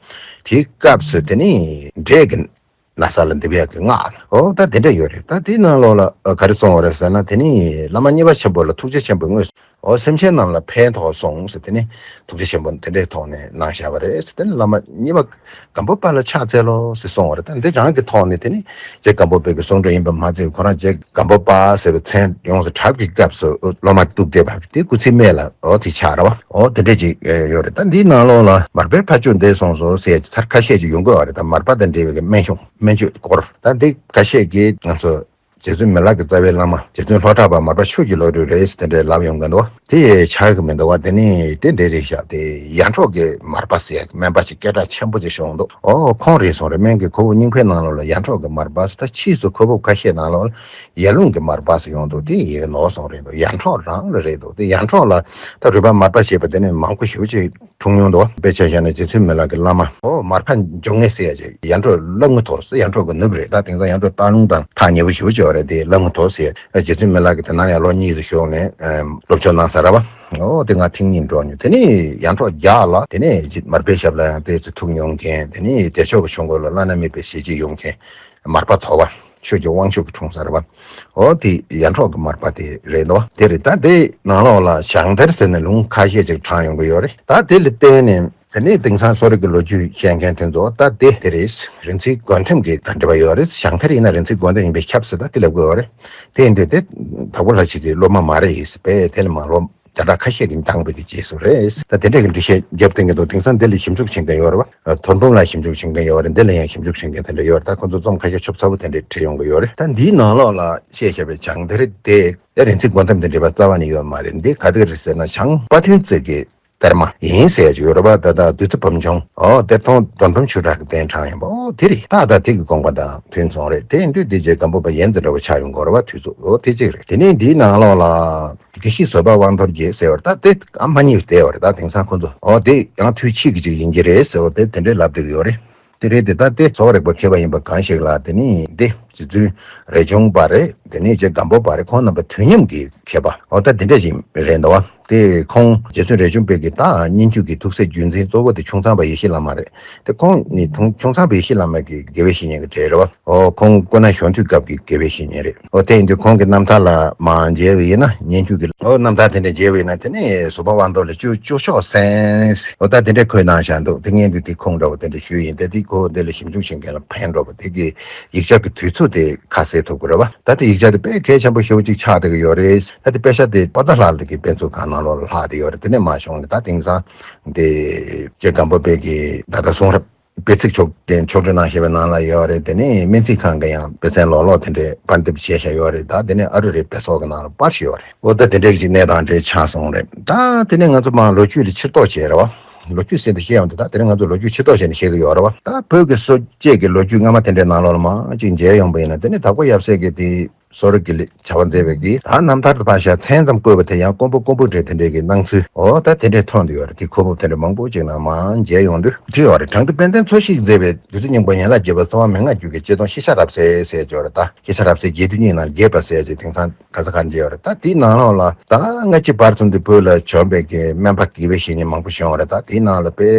དེའི་སྐབས་སུ་དེ་ནི་འབྲས་ཀྱི་ན་ཚ་ལ་འདེབས་ཡག་གི་སྔགས་ཨོ་ད་དེ་འདྲ་ཡོད་རེད། ད་དེའི་ནང་ལོགས་ལ་ག་རེ་གསུངས་པ་རེད་ཟེར་ན། དེ་ནི་བླ་མ་གཉིས་པ་ཆེན་པོ་ལ་ཐུགས་རྗེ་ཆེན་པོས་དངོས་སུ་ཨོ་སེམས་ཅན་རྣམས་ལ་ཕན་ཐོགས་གསུངས་ཟེར། དེ་ནི་ཐུགས་རྗེ་ཆེན་པོ་དེ་འདྲའི་ཐོག་ནས་གནང་བཞག་པ་རེད་ཟེར། དེ་ནི་བླ་མ་གཉིས་པ་སྒམ་པོ་པ་ལ་ཕྱག་འཚལ་ལོ་ཟེར་གསུངས་པ་རེད། ད་འདི་རང་གི་ཐོག་ནས་དེ་ནི་རྗེ་སྒམ་པོ་པའི་གི་གསུང་སྒྲོས་ཡིན་པ་མ་ཚད་ཁོ་རང་རྗེ་སྒམ་པོ་པ་ཟེར་བའི་མཚན་ཡོངས་སུ་གྲགས་པའི་སྐབས་སུ་སློབ་མར་གཏུགས་བསྡད་པ་དེ་སྐུ་ཚེའི་སྨད་ལ་ཨོ་དེ་ཆགས་རེད་བ། ཨོ་དེ་འདྲས་ཅིག་ཡོད་རེད། ད་འདིའི་ནང་ལོགས་ལ་མར་པའི་ཕ་ཇོ་འདས་སོང་ཟེར་ཚར་ཁ་ཤས་ཅིག་ཡོང་གི་ཡོད་རེད། ད་མར་པ་དང་འབྲེལ་བའི་གི་སྨན་གཞུང་སྨན་བཅོས་སྐོར་ད་འདི་ཁ་ཤས་ཀྱིས་ང་ཚོ་རྗེ་བཙུན་མི་ལ་གི་རྩ་བའི་བླ་མ་རྗེ་བཙུན་ལྷོ་བྲག་པ་མར་པ་ཆོས་ཀྱི་བློ་གྲོས་རེད་ཟེར་དེ་འདྲའི་ལབ་ཡོང་གི་འདུག་དེ་ཆགས་ཀྱི་མི་འདུག་བ། དེ་ནི་དེ་འདྲ་རེད་ཤག་དེ་ཡར་འབྲོག་གི་མར་པ་ཟེར་སྨན་པ་ཞིག་སྐད་གྲགས་ཆེན་པོ་ཅིག་བྱུང་འདུག་ཨོ་ཁོང་རེད་སོང་རེད། སྨན་གྱི་ཁོལ་པོ་རྙིང་པའི་ནང་ལོགས་ལ་ཡར་འབྲོག་གི་མར་པ་ཟེར། ད་ཕྱིས་སུ་ཁོལ་པོ་ཁ་ཤས་ནང་ལོགས་ལ་ ཡར་ཀླུང་གི་མར་པ་ཟེར་ཡོང་འདུག་དེ་ཡིན་ནོ་གསུངས་རེད་འདུག་ཡར་འབྲོག་རང་ལ་རེད་འདུག་དེ་ཡར་འབྲོག་ལ་ད་རུས་པ་མར་པ་ཞེས་པ་དེ་ནི་མང་པོ་ཞེ་པོ་ཅིག་འཁྲུངས་མྱོང་འདུག་དཔེ་ཆ་བཞག་ན་རྗེ་བཙུན་མི་ལ་གི་བླ་མ་ཨོ་མར་པ་འབྱུང་ངེས་ཟེར་ཡ་ཅིག་ཡར་འབྲོག་ལ་ངུ་ཐོག་ཟེར་ཡར་འབྲོག་གི་ནུབ་རེད། ད་དེང་སང་ཡར་འབྲོག་སྟག་ལུང་དང་ཐག་ཉེ་པོ་ཞེ་པོ་ཅིག་ཡོད་རེད། དེ་ལ་ངུ་ཐོག་ཟེར་རྗེ་བཙུན་མི་ལ་གི་དེ་ན་ཡང་ལོ་གཉིས་སུ་ཞུགས་ནས་སློབ་སྦྱོང་གནང་ས་རེད་པ། ཨོ་དེ་ང་ཐེངས་གཉིས་འགྲོ་མྱོང་། དེ་ནས་ཡར་འབྲོག་རྒྱག་ལ་དེ་ནས་མར་པའི་ཞབས་ལ་ཡང་དཔེ་ཚུལ་ཐུག་མྱོང་མཁན། དེ་ནས་བདེ་མཆོག་གི་ཆོས་འཁོར་ལ་བླ་ན་མེད་པའི་ཞལ་གྱིས་ཡོང་མཁན་མར་པ་དོ་བ་ཆོས་ཀྱི་དབང་ཕྱུག་གི་འཁྲུངས་ས་རེད་པ། ཨོ་དེ་ཡར་འབྲོག་གི་མར་པ་དེ་རེད་འདུག་དེ་རེད། ད་དེ་ནང་ལོགས་ལ་བྱང་གཏེར་ཟེར་ནས་ལུང་ཁ་ཤས་ཅིག་དྲངས་ཡོང་གི་ཡོད་རེད། ད་དེ་ལ་བརྟེན་ནས་དེ་ནས་དེང་སང་གསོ་རིག་གི་ལོ་རྒྱུས་བཤད་མཁན་དེ་ཚོ་ད་དེ་དེ་རེད། རིག་འཛིན་རྒོད་འཐེམ་གྱི་དང་འབྲེལ་བ་ཡོད་རེད། བྱང་གཏེར་ཡིན་ན་རིག་འཛིན་རྒོད་འཐེམ་ཡིན་པས་ཁྱབ་ཟེར་ད་དེ་ལབ་གི་ཡོད་རེད། དེ་ཡིན་དུས་དེ་དྭགས་པོ་ལྷ་རྗེ་གི་སློབ་མ་མ་རེད་ཡིན་ཟེར་བས་དེ་ལ་མ་ལོ་བརྒྱ་ཕྲག་ཁ་ཤས་ཀྱིས་འདང་བའི་གི་རྗེས་སུ་རེད། ད་དེ་འདྲས་ཀྱི་འགྲེལ་བཤད་རྒྱབ་སྟེང་གི་འདུག་དེང་སང་འདི་ལ་ཞིབ་འཇུག་བྱེད་མཁན་ཡོད་རེད་བ། ཐོར་འབུམ་ལ་ཞིབ་འཇུག་བྱེད་མཁན་ཡོད་རེད། འདི་ལ་ཡང་ཞིབ་འཇུག་བྱེད་མཁན་དེ་འདྲ་ཡོད་རེད། ད་ཁོ་ཚོ་རྩོམ་ཁ་ཤས་ཆོབ་ཚ་པོ་དེ་འདྲས་བྲིས་ཡོང་གི་ཡོད་རེད། ད་འདིའི་ནང་ལོགས་ལ་བཤད་བཞག་པའི་བྱང་གཏེར་དེ་ཨེ་རིག་འཛིན་རྒོད་འཐེམ་དེ་འདྲས་པ་རྩ་བ་ནས་ཡོད་མ་རེད། འདི་ག་དེ་རེད་ཟེར་ན་བྱང་པ་ཐོན་རྩེ་གི་གཏེར་མ་ཡིན་ཟེར་ཡ་ཅིག་ཡོད་རེད་བ། ད་ལྟ་བདུད་རྩི་བམ་ཆུང་ཨོ་གཏེར་མཐོང་འདོན་ཐོམ་ཆུ་བྲག་གི་གདན་དྲངས་ཡིན་པ། ཨོ་དེ་རེད། ད་ད་དེ་གི་དགོངས་པ་དང་མཐུན་སོང་རེད། དེ་ཡིན་དུས་དེ་རྗེ་སྒམ་པོ་པ་ཡན་དེ་འདྲ་བོ་ཆགས་ཡོང་གི་ཡོད་རེད་བ། དུས་ཚོད་ཨོ་དེ་གཅིག་རེད། དེ་ནས་འདིའི་ནང་ལོགས་ལ་དགེ་བཤེས་བཟོད་པ་དབང་རྡོར་རྒྱལ་ཟེར་བ་ད་དེ་ཨ་མ་གཉིས་བསྡད་ཡོད་རེད། ད་དེང་སང་ཁོ་ཚོ་ཨོ་དེ་ཡང་དུས་ཕྱིས་ཀྱི་ཅིག་ཡིན་གྱི་རེད་ཟེར་བ་དེ་དེ་འདྲས་ལབ་བསྡད་ཀྱི་ཡོད་རེད། དེ་རེད་དེ། ད་དེ་བཟོ་རིག་པ་མཁས་པ་ཡིན་པ་གང་ཞིག་ལ་དེ་ནི་འདི་རྗེ་བཙུན་རས་ཆུང་པ་རེད། དེ་ནས་རྗེ་སྒམ་པོ་པ་རེད། ཁོང་རྣམ་པ་དུས་མཉམ་གྱི་མཁས་པ་ཨོ་ད་དེ་འདྲ་ཞིག་རེད་འདུག་བ། དེ་ཁོང་རྗེ་བཙུན་རས་ཆུང་པའི་གི་ད་སྙན་བརྒྱུད་ཀྱི་ཐུགས་སྲས་བརྒྱུད་འཛིན་གཙོ་བོ་དེ་ཁྱུང་ཚང་པ་ཡེ་ཤེས་བླ་མ་རེད། དེ་ཁོང་ནི་ཁྱུང་ཁྱུང་ཚང་པ་ཡེ་ཤེས་བླ་མ་གི་དགེ་བའི་བཤེས་གཉེན་གྱི་གྲས་རེད་བ། ཨོ་ཁོང་སྐུ་ན་གཞོན་དུས་སྐབས་ཀྱི་དགེ་བའི་བཤེས་གཉེན་རེད། ཨོ་དེ་ཡིན་དུས་ཁོང་གི་རྣམ་ཐར་ལ་མར་མཇལ་བ་ཡིན་ན་སྙན་བརྒྱུད་ཀྱི་ཨོ་རྣམ་ཐར་དེ་འདྲ་མཇལ་བ་ཡིན་ན་དེ་ནི་བཟོད་པ་དབང་རྡོར་ལ་བཅུ་བཅུ་ཤོག་གསན། ཨོ་ད་དེ་འདྲ་ཁོས་གནང་བཞག་འདུག་དེ་སྔོན་དུ་དེ་ཁུངས་འདྲ་བོ་དེ་འདྲ་ཞུས་ཡིན། དེ་དེ་ཁོ་འདི་ལ་ཞིབ་འཇུག་བྱེད་མཁན་ལ་ཕན་འགྲོ་བ་དེ་གི་ཡིག་ཆ་གི་དུས་ཚོད་དེ་ཁ་གསལ་ཐུབ་ཀྱི་རེད་བ། ད་དེ་ཡིག་ཆ་དེ་དཔེ་གལ་ཆེན་པོ་ཞེ་པོ་ཅིག་ཆགས་བསྡད་ཀྱི་ཡོད་རེད། ད་དེ་དཔེ་ཆ་དེ་པོ་ཏཱ་ལ་དེ་གི་དཔེ་མཛོད་ཁང་ནང་ལོགས་ལ་ལྷག་བསྡད་ཡོད་རེད། དེ་ནས་མར་བྱུང་ནས་ད་དེང་སང་དེ་རྗེ་སྒམ་པོ་པའི་གི་ད་ལྟ་གསུང་རབ་དཔེ་ཚིག་ཕྱོགས་དེ་ཕྱོགས་བསྒྲིགས་གནང་བཞག་པའི་ནང་ལ་ཡོད་རེད། དེ་ནས་སྨན་རྩིས་ཁང་གི་ཡང་དཔེ་ཚན་ལོག་ལོག་དེ་འདྲའི་པར་འདེབས་བྱས་བཞག་ཡོད་རེད། ད་དེ་ནས་ཨ་རུ་རའི་དཔེ་ཚོགས་ཀྱི་ནང་ལ་པར་ཞིག་ཡོད་རེད། འོ་ད་དེ་འདྲའི་ཅིག་གནས་སྟངས་འདྲ་ཆགས་སོང་རེད། ད་དེ་ནས་ང་ཚོ་མར་ལོ་རྒྱུས་ལ་ཕྱིར་རྟོག་བྱས་རེད་བ། ལོ་རྒྱུས་ཟེར་དུས་བཤད་ཡོང་དུས་ད་དེ་རིང་ང་ཚོ་ལོ་རྒྱུས་ཕྱིར་རྟོག་བྱས་ནས་བཤད་ཀྱི་ཡོད་རེད་བ། ད་བོད་ཀྱི་སྲོལ་འབྱེད་ཀྱི་ལོ་རྒྱུས་སྔ་མ་དེ་འདྲའི་ནང་ལོགས་ལ་མར་ཅིག་མཇལ་ཡོང་པ་ཡིན་ན་དེ་ནས་དྭགས་པོ་ཡབ་སྲས་ཀྱི་དེ་གསོ་རིག་གི་ལས་བྱ་བ་མཛད་པའི་གི་ད་རྣམ་ཐར་དུ་ཕར་བཞག་མཚན་ཙམ་བཀོད་པ་དེ་ཡང་དཀོན་པོ་དཀོན་པོ་འདྲ་དེ་འདྲའི་གི་སྣང་ཚུལ་འོ་ད་དེ་འདྲའི་ཐོན་དུ་ཡོད་རེད། དེ་ཁོ་བོ་དེ་འདྲ་མང་པོ་ཅིག་ནང་མར་མཇལ་ཡོང་དུས་བྲིས་ཡོད་རེད། དྲང་བདེན་དཔལ་ལྡན་འཚོ་བཞིས་མཛད་པའི་བདུད་རྩི་སྙིང་པོ་ཡན་ལག་བརྒྱད་པ་གསང་བ་མན་ངག་རྒྱུད་ཀྱི་སྤྱི་དོན་ཤེས་བྱ་རབ་གསལ་ཟེར་ཡོད་རེད། ད་ཤེས་བྱ་རབ་གསལ་རྒྱས་བསྡུས་གཉིས་ནང་རྒྱས་པ་ཟེར་ཅིག་དེང་སང་ག་ས་ག་མཇལ་ཡོད་རེད། ད་དེའི་ནང་ལོགས་ལ་ད་སྔ་ཕྱི་བར་གསུམ་དུ་བོད་ལ་བྱོན་པའི་གི་སྨན་པ་དགེ་བའི་བཤེས་གཉེན་མང་པོ་བྱུང་བ་རེད། ད་དེའི་ནང་ལ་དཔེ་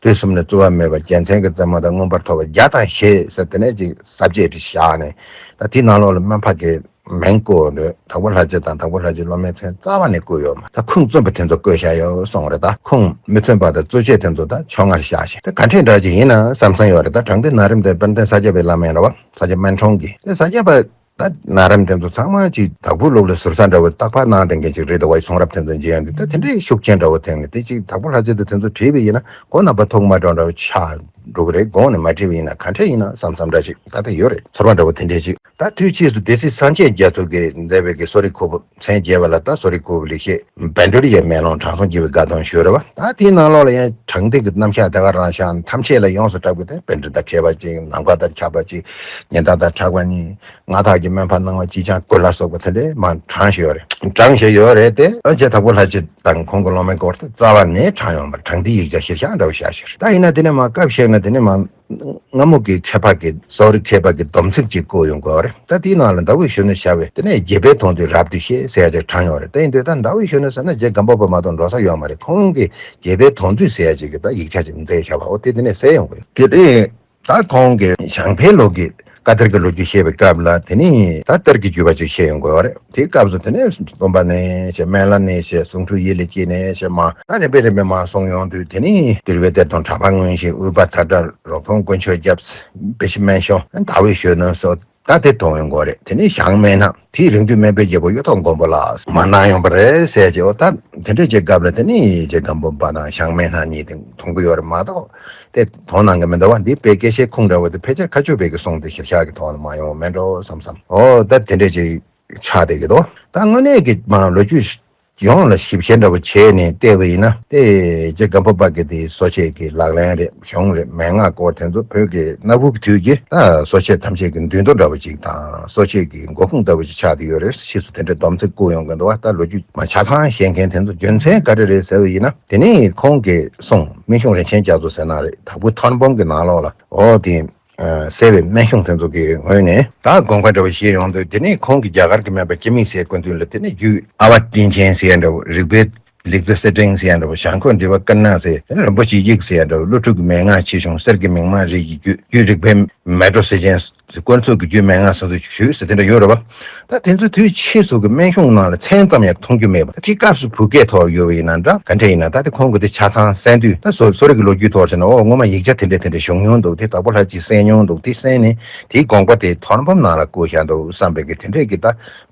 དུས་གསུམ་ནས་རྩོལ་བ་མེད་པ་རྒྱལ་མཚན་གྱི་རྩེ་མོ་དང་མངོན་པར་མཐོ་བ་བརྒྱ་དང་བཞི་ཟེར་དེ་ནས་ཅིག་ས་བཅད་ཅིག་བཞག་ནས་ད་དེའི་ནང་ལོགས་ལ་སྨན་པ་གི་མིང་བཀོད་འདུག་དྭགས་པོ་ལྷ་རྗེ་དང་དྭགས་པོ་ལྷ་རྗེའི་སློབ་མའི་མཚན་རྩ་བ་ནས་བཀོད་ཡོད་མ་རེད། ད་ཁུངས་བཙུན་པ་དེ་ཚོ་བཀོད་བཞག་ཡོད་གསུངས་རེད། ད་ཁུངས་མི་བཙུན་པ་དང་རྩོད་བྱེད་དེ་ཚོ་ད་ཕྱོགས་སྔར་བཞག་བཞིན་དེ་ག་འདྲས་འདྲ་ཅིག་ཡིན་ན་བསམ་བསམ་ཡོད་རེད། ད་དྲང་བདེན་ན་རིམ་དེ་དཔལ་ལྡན་ས་སྐྱ་པའི་བླ་མ་ཡིན་རེད་བ། ས་སྐྱ་སྨན་འཁྲུངས་ཀྱི་དེ་ས་སྐྱ་པ། ད་ན་རིམ་དེ་ཚོ་ཚང་མ་ཅིག་དྭགས་པོའི་ལུགས་ལ་ཟུར་ཟ་འདྲ་བོ་རྟག་པར་གནང་བསྡད་མཁན་ཅིག་རེད་འདུག་བ། གསུང་རབ་དེ་ཚོ་མཇལ་ཡོང་དུས་ད་དེ་འདྲའི་ཤུགས་རྐྱེན་འདྲ་བོ་ཐེབས་ནས་དེ་ཅིག་དྭགས་པོ་ལྷ་རྗེ་དང་དེ་ཚོ་བྲིས་པ་ཡིན་ན་ཁོ་རྣམ་པ་ཐུགས་མ་འགྲོ་འདྲ་བོ་ཆགས་འགྲོ་གི་རེད། དགོངས་ནས་མ་བྲིས་པ་ཡིན་ན་ག་འདྲས་ཡིན་ན་བསམ་བསམ་འདྲ་ཅིག་ད་ལྟ་ཡོད་རེད། ཚོར་བ་འདྲ་བོ་དེ་འདྲས་ཅིག་ད་དུས་ཕྱིས་སུ་སྡེ་སྲིད་སངས་རྒྱས་རྒྱ་མཚོ་གིས་མཛད་པའི་གི་གསོ་རིག་ཁོག་དབུབ་མཚན་བརྒྱད་པ་ལ་ད་གསོ་རིག་ཁོག་དབུབ་ལེགས་བཤད་བཻ་ཌཱུརྱ་མེ་ལོང་དྲང་སྲོང་རྒྱལ་བའི་དགའ་སྟོན་ཞུས་རེད་བ། ད་དེའི་ནང་ལོགས་ལ་ཡང་དྲང་བདེན་གྱི་རྣམ་གཞག་དེ་ག་རང་བཞག་ནས་ཐམས་ཅད་ལ་ཡོངས་སུ་གྲགས་པའི་དེ་པཎྜི་ཏ་མཁས་པ་ཅིག་ནམ་མཁའ་ལྟར་ཁྱབ་པ་ཅིག་ཉི་ཟླ་ལྟར་གྲགས་པ་གཉིས། མངའ་བདག་གི་སྨན་པ་སྣང་བ་སྐྱིད་ཆང་ཀུན་ལ་སོགས་པ་དེ་འདྲས་མར་དྲངས་བཞག་ཡོད་རེད། དྲངས་བཞག་ཡོད་རེད་དེ། ཨ་རྗེ་དྭགས་པོ་ལྷ་རྗེ་དང་ཁོང་གི་སློབ་མའི་སྐོར་དེ་རྩ་བ་ནས་དྲངས་ཡོང་བར་དྲང་བདེན་ཡིག་ཆ་གཞིར་བཞག་འདྲ་བོ་བཞག་བཞག་རེད། ད་ཡིན་ན་དེ་ནས་མར་སྐབས་ཤིག་ན་དེ་ནས་མར་སྔ་མོ་གི་མཁས་པ་གི་གསོ་རིག་མཁས་པ་གི་སྡོམ་ཚིག་ཅིག་བཀོད་ཡོང་གི་ཡོད་རེད། ད་དེའི་ནང་ལ་ཟླ་འོད་གཞོན་ནུ་ཞབས་པད་དེ་ནས་རྒྱལ་པོའི་དོན་དུ་རབ་ཏུ་གཤེགས་ཟེར་ཡ་ཅིག་དྲངས་ཡོད་རེད། དེ་ཡིན་དུས་ད་ཟླ་འོད་གཞོན་ནུ་ཟེར་ན་རྗེ་སྒམ་པོ་པ་མ་གཏོགས་འགྲོ་ས་ཡོད་མ་རེད། ཁོང་གི་རྒྱལ་པོའི་དོན་དུ་ཟེར་ཡ་ཅིག་གི་ད་ཡིག་ཆ་ཅིག་མཛད་བཞག་པ། འོ་དེ་དེ་ནས་གསལ་ཡོང་གི་ཡོད་རེད། ད་ཁོང་གིས་བྱང་འཕེལ་ལུགས་ཀྱི་བཀའ་གཏེར་གྱི་ལོ་རྒྱུས་བཤད་པའི་སྐབས་ལ་དེ་ནི་ད་གཏེར་གྱི་བརྒྱུད་པ་ཅིག་བཤད་ཡོང་དགོས་པ་རེད། དེའི་སྐབས་སུ་དེ་ནས་སྟོན་པ་ནས་བཤད། སྨན་བླ་ནས་བཤད། གཟུངས་འཁྲུགས་ཡིད་ལ་བསྐྱེད་ནས་བཤད། མ་ད་རིམ་པས་རིམ་པས་མ་གསུངས་ཡོང་དུས་དེ་ནི་འདུལ་བའི་གཏེར་སྟོན་གྲགས་པ་མངོན་ཞིང་། དབུས་པ་མཐའ་བྲལ་རོག་ཐོང་དཀོན་མཆོག་སྐྱབས། བེ་ཤི་སྨན་གཞུང་ཟླ་འོད་གཞོན་ནུ་སོགས་ད་དེ་མཐོང་ཡོང་དགོས་རེད། དེ་ནི་བྱང་སྨན་སྣ་དེའི་རིང་བསྡུས་སྨན་པའི་རྒྱལ་པོ་གཡུ་ཐོག་མགོན་པོ་ལགས་མར་གནང་ཡོང་པ་རེད་ཟེར་གྱི། འོ་ད་དེ་འདྲ་བྱེད་སྐབས་ལ་དེ་ནི་རྗེ་སྒམ་པོ་པ་དང་བྱང་སྨན་སྣ་གཉིས་དེ་མཐོང་གི་ཡོད་རེད་མ་གཏོགས། དེ་མཐོང་གནང་གི་མི་འདུག་བ། འདི་དཔེ་སྐད་ཆའི་ཁུངས་འདྲ་བོ་དེ་ཕལ་ཆེར་མཁའ་སྤྱོད་པའི་གི་གསུང་དེ་གཞིར་བཞག་གི་ཐོག་ལ་མ་ཡོང་བ་མེད་འགྲོ་བསམ་བསམ། ཨོ་ད་དེ་འདྲས་ཅིག་ཆགས་བསྡད་ཀྱི་འདུག་ད་དངོས་གནས་ཀྱི་མ་ལོ་རྒྱུས་ ཡོངས་ལ་ཞིབ་བཤེར་འདྲ་པོ་བྱས་ནས་བལྟས་པ་ཡིན་ན། དེ་རྗེ་སྒམ་པོ་པ་གི་དེ་གསོ་དཔྱད་ཀྱི་ལག་ལེན་རེད། གཞུང་རེད། མན་ངག་སྐོར་དེ་ཚོ་བོད་ཀྱི་གནའ་བོའི་དུས་ཀྱི་ད་གསོ་དཔྱད་ཐམས་ཅད་ཀྱི་མདུན་དོན་འདྲ་པོ་ཅིག་དང་། གསོ་དཔྱད་ཀྱི་འགོ་ཁུངས་ལྟ་བུ་ཅིག་ཆགས་བསྡད་ཡོད་རེད། ཕྱིས་སུ་དེ་འདྲའི་སྡོམ་ཚིག་བཀོད་ཡོང་གི་འདུག་བ། ད་ལོ་རྒྱུས་མ་ཆ་ཚང་ཤེས་མཁན་དེ་ཚོ་རྒྱུ་མཚན་ག་རེ་རེད་ཟེར་བ་ཡིན་ན། དེ་ནས་ཁོང་གིས་གསུངས། སྨན་གཞུང་རིན་ཆེན་རྒྱ་མཚོ་ཟེར་ན་རེད། དྭགས་པོ་ཐོན་སྦོམ་གྱི་ནང་ལོགས་ལ། འོ་དེ། ཨ། གསལ་བའི་སྨན་གཞུང་དེ་ཚོ་གི་ངོས་ནས་ད་དགོངས་པ་འདྲ་བོ་བཞེས་ཡོང་དུས། དེ་ནས་ཁོང་གིས་རྒྱ་གར་གྱི་སྨན་པ་སྤྱི་མིང་ཟེར་བཀོད་དུས་ལ། དེ་ནས་རྒྱུད་ཨ་ཝ་ཏིན་ཆེན་ཟེར་ཡ་འདྲ་བོ། རིག་པའི་ལེགས་བཙལ་གསེར་ཕྲེང་ཟེར་ཡ་འདྲ་བོ། བྱང་ཁོག་འབྲི་བ་ཀུན་ནག་ཟེར། དེ་ནས་རིན་པོ་ཆེའི་དབྱིག་ཟེར་ཡ་འདྲ་བོ། ཀླུ་སྒྲུབ་ཀྱི་མན་ངག་ཆེ་ཆུང་། གསེར་གྱི་མིག་དམར་རིས་ཀྱི་རྒྱུད། རྒྱུད་རིག་པའི་མལ་གྲོ་གསེར་ཆེན། དཀོན་མཆོག་གི་རྒྱུད་མན་ངག་སོ་སོ་ཞུས་ཟེར་དེ་འདྲ་ཡོད་རེད་བ། ད་དེ་ཚོ་དུས་ཕྱིས་སུ་གི་སྨན་གཞུང་ནང་ལ་མཚན་ཙམ་ཡང་མཐོང་རྒྱུ་མེད་པ། ད་དེ་སྐབས་སུ་བོད་སྐད་ཐོག་ཡོད་པ་ཡིན་ན་འདྲ། ག་འདྲ་ཡིན་ན། ད་དེ་ཁོང་གི་དེ་ཆ་ཚང་གསན་དུས། ད་གསོ་གསོ་རིག་གི་ལོ་རྒྱུས་ཐོག་བྱས་ན། འོ་སྔོན་མ་ཡིག་ཆ་དེ་འདྲ་དེ་འདྲ་བྱུང་མྱོང་འདུག། དེ་དྭགས་པོ་ལྷ་གཅིག་གསན་མྱོང་འདུག། དེ་གསན་ནས་དེའི་དགོངས་པ་དེ་ཐོན་སྦོམ་ནང་ལ་བཀོད་བཞག་འདུག་བསམ་པའི་གི་དེ་འདྲས་ཀྱི་ད་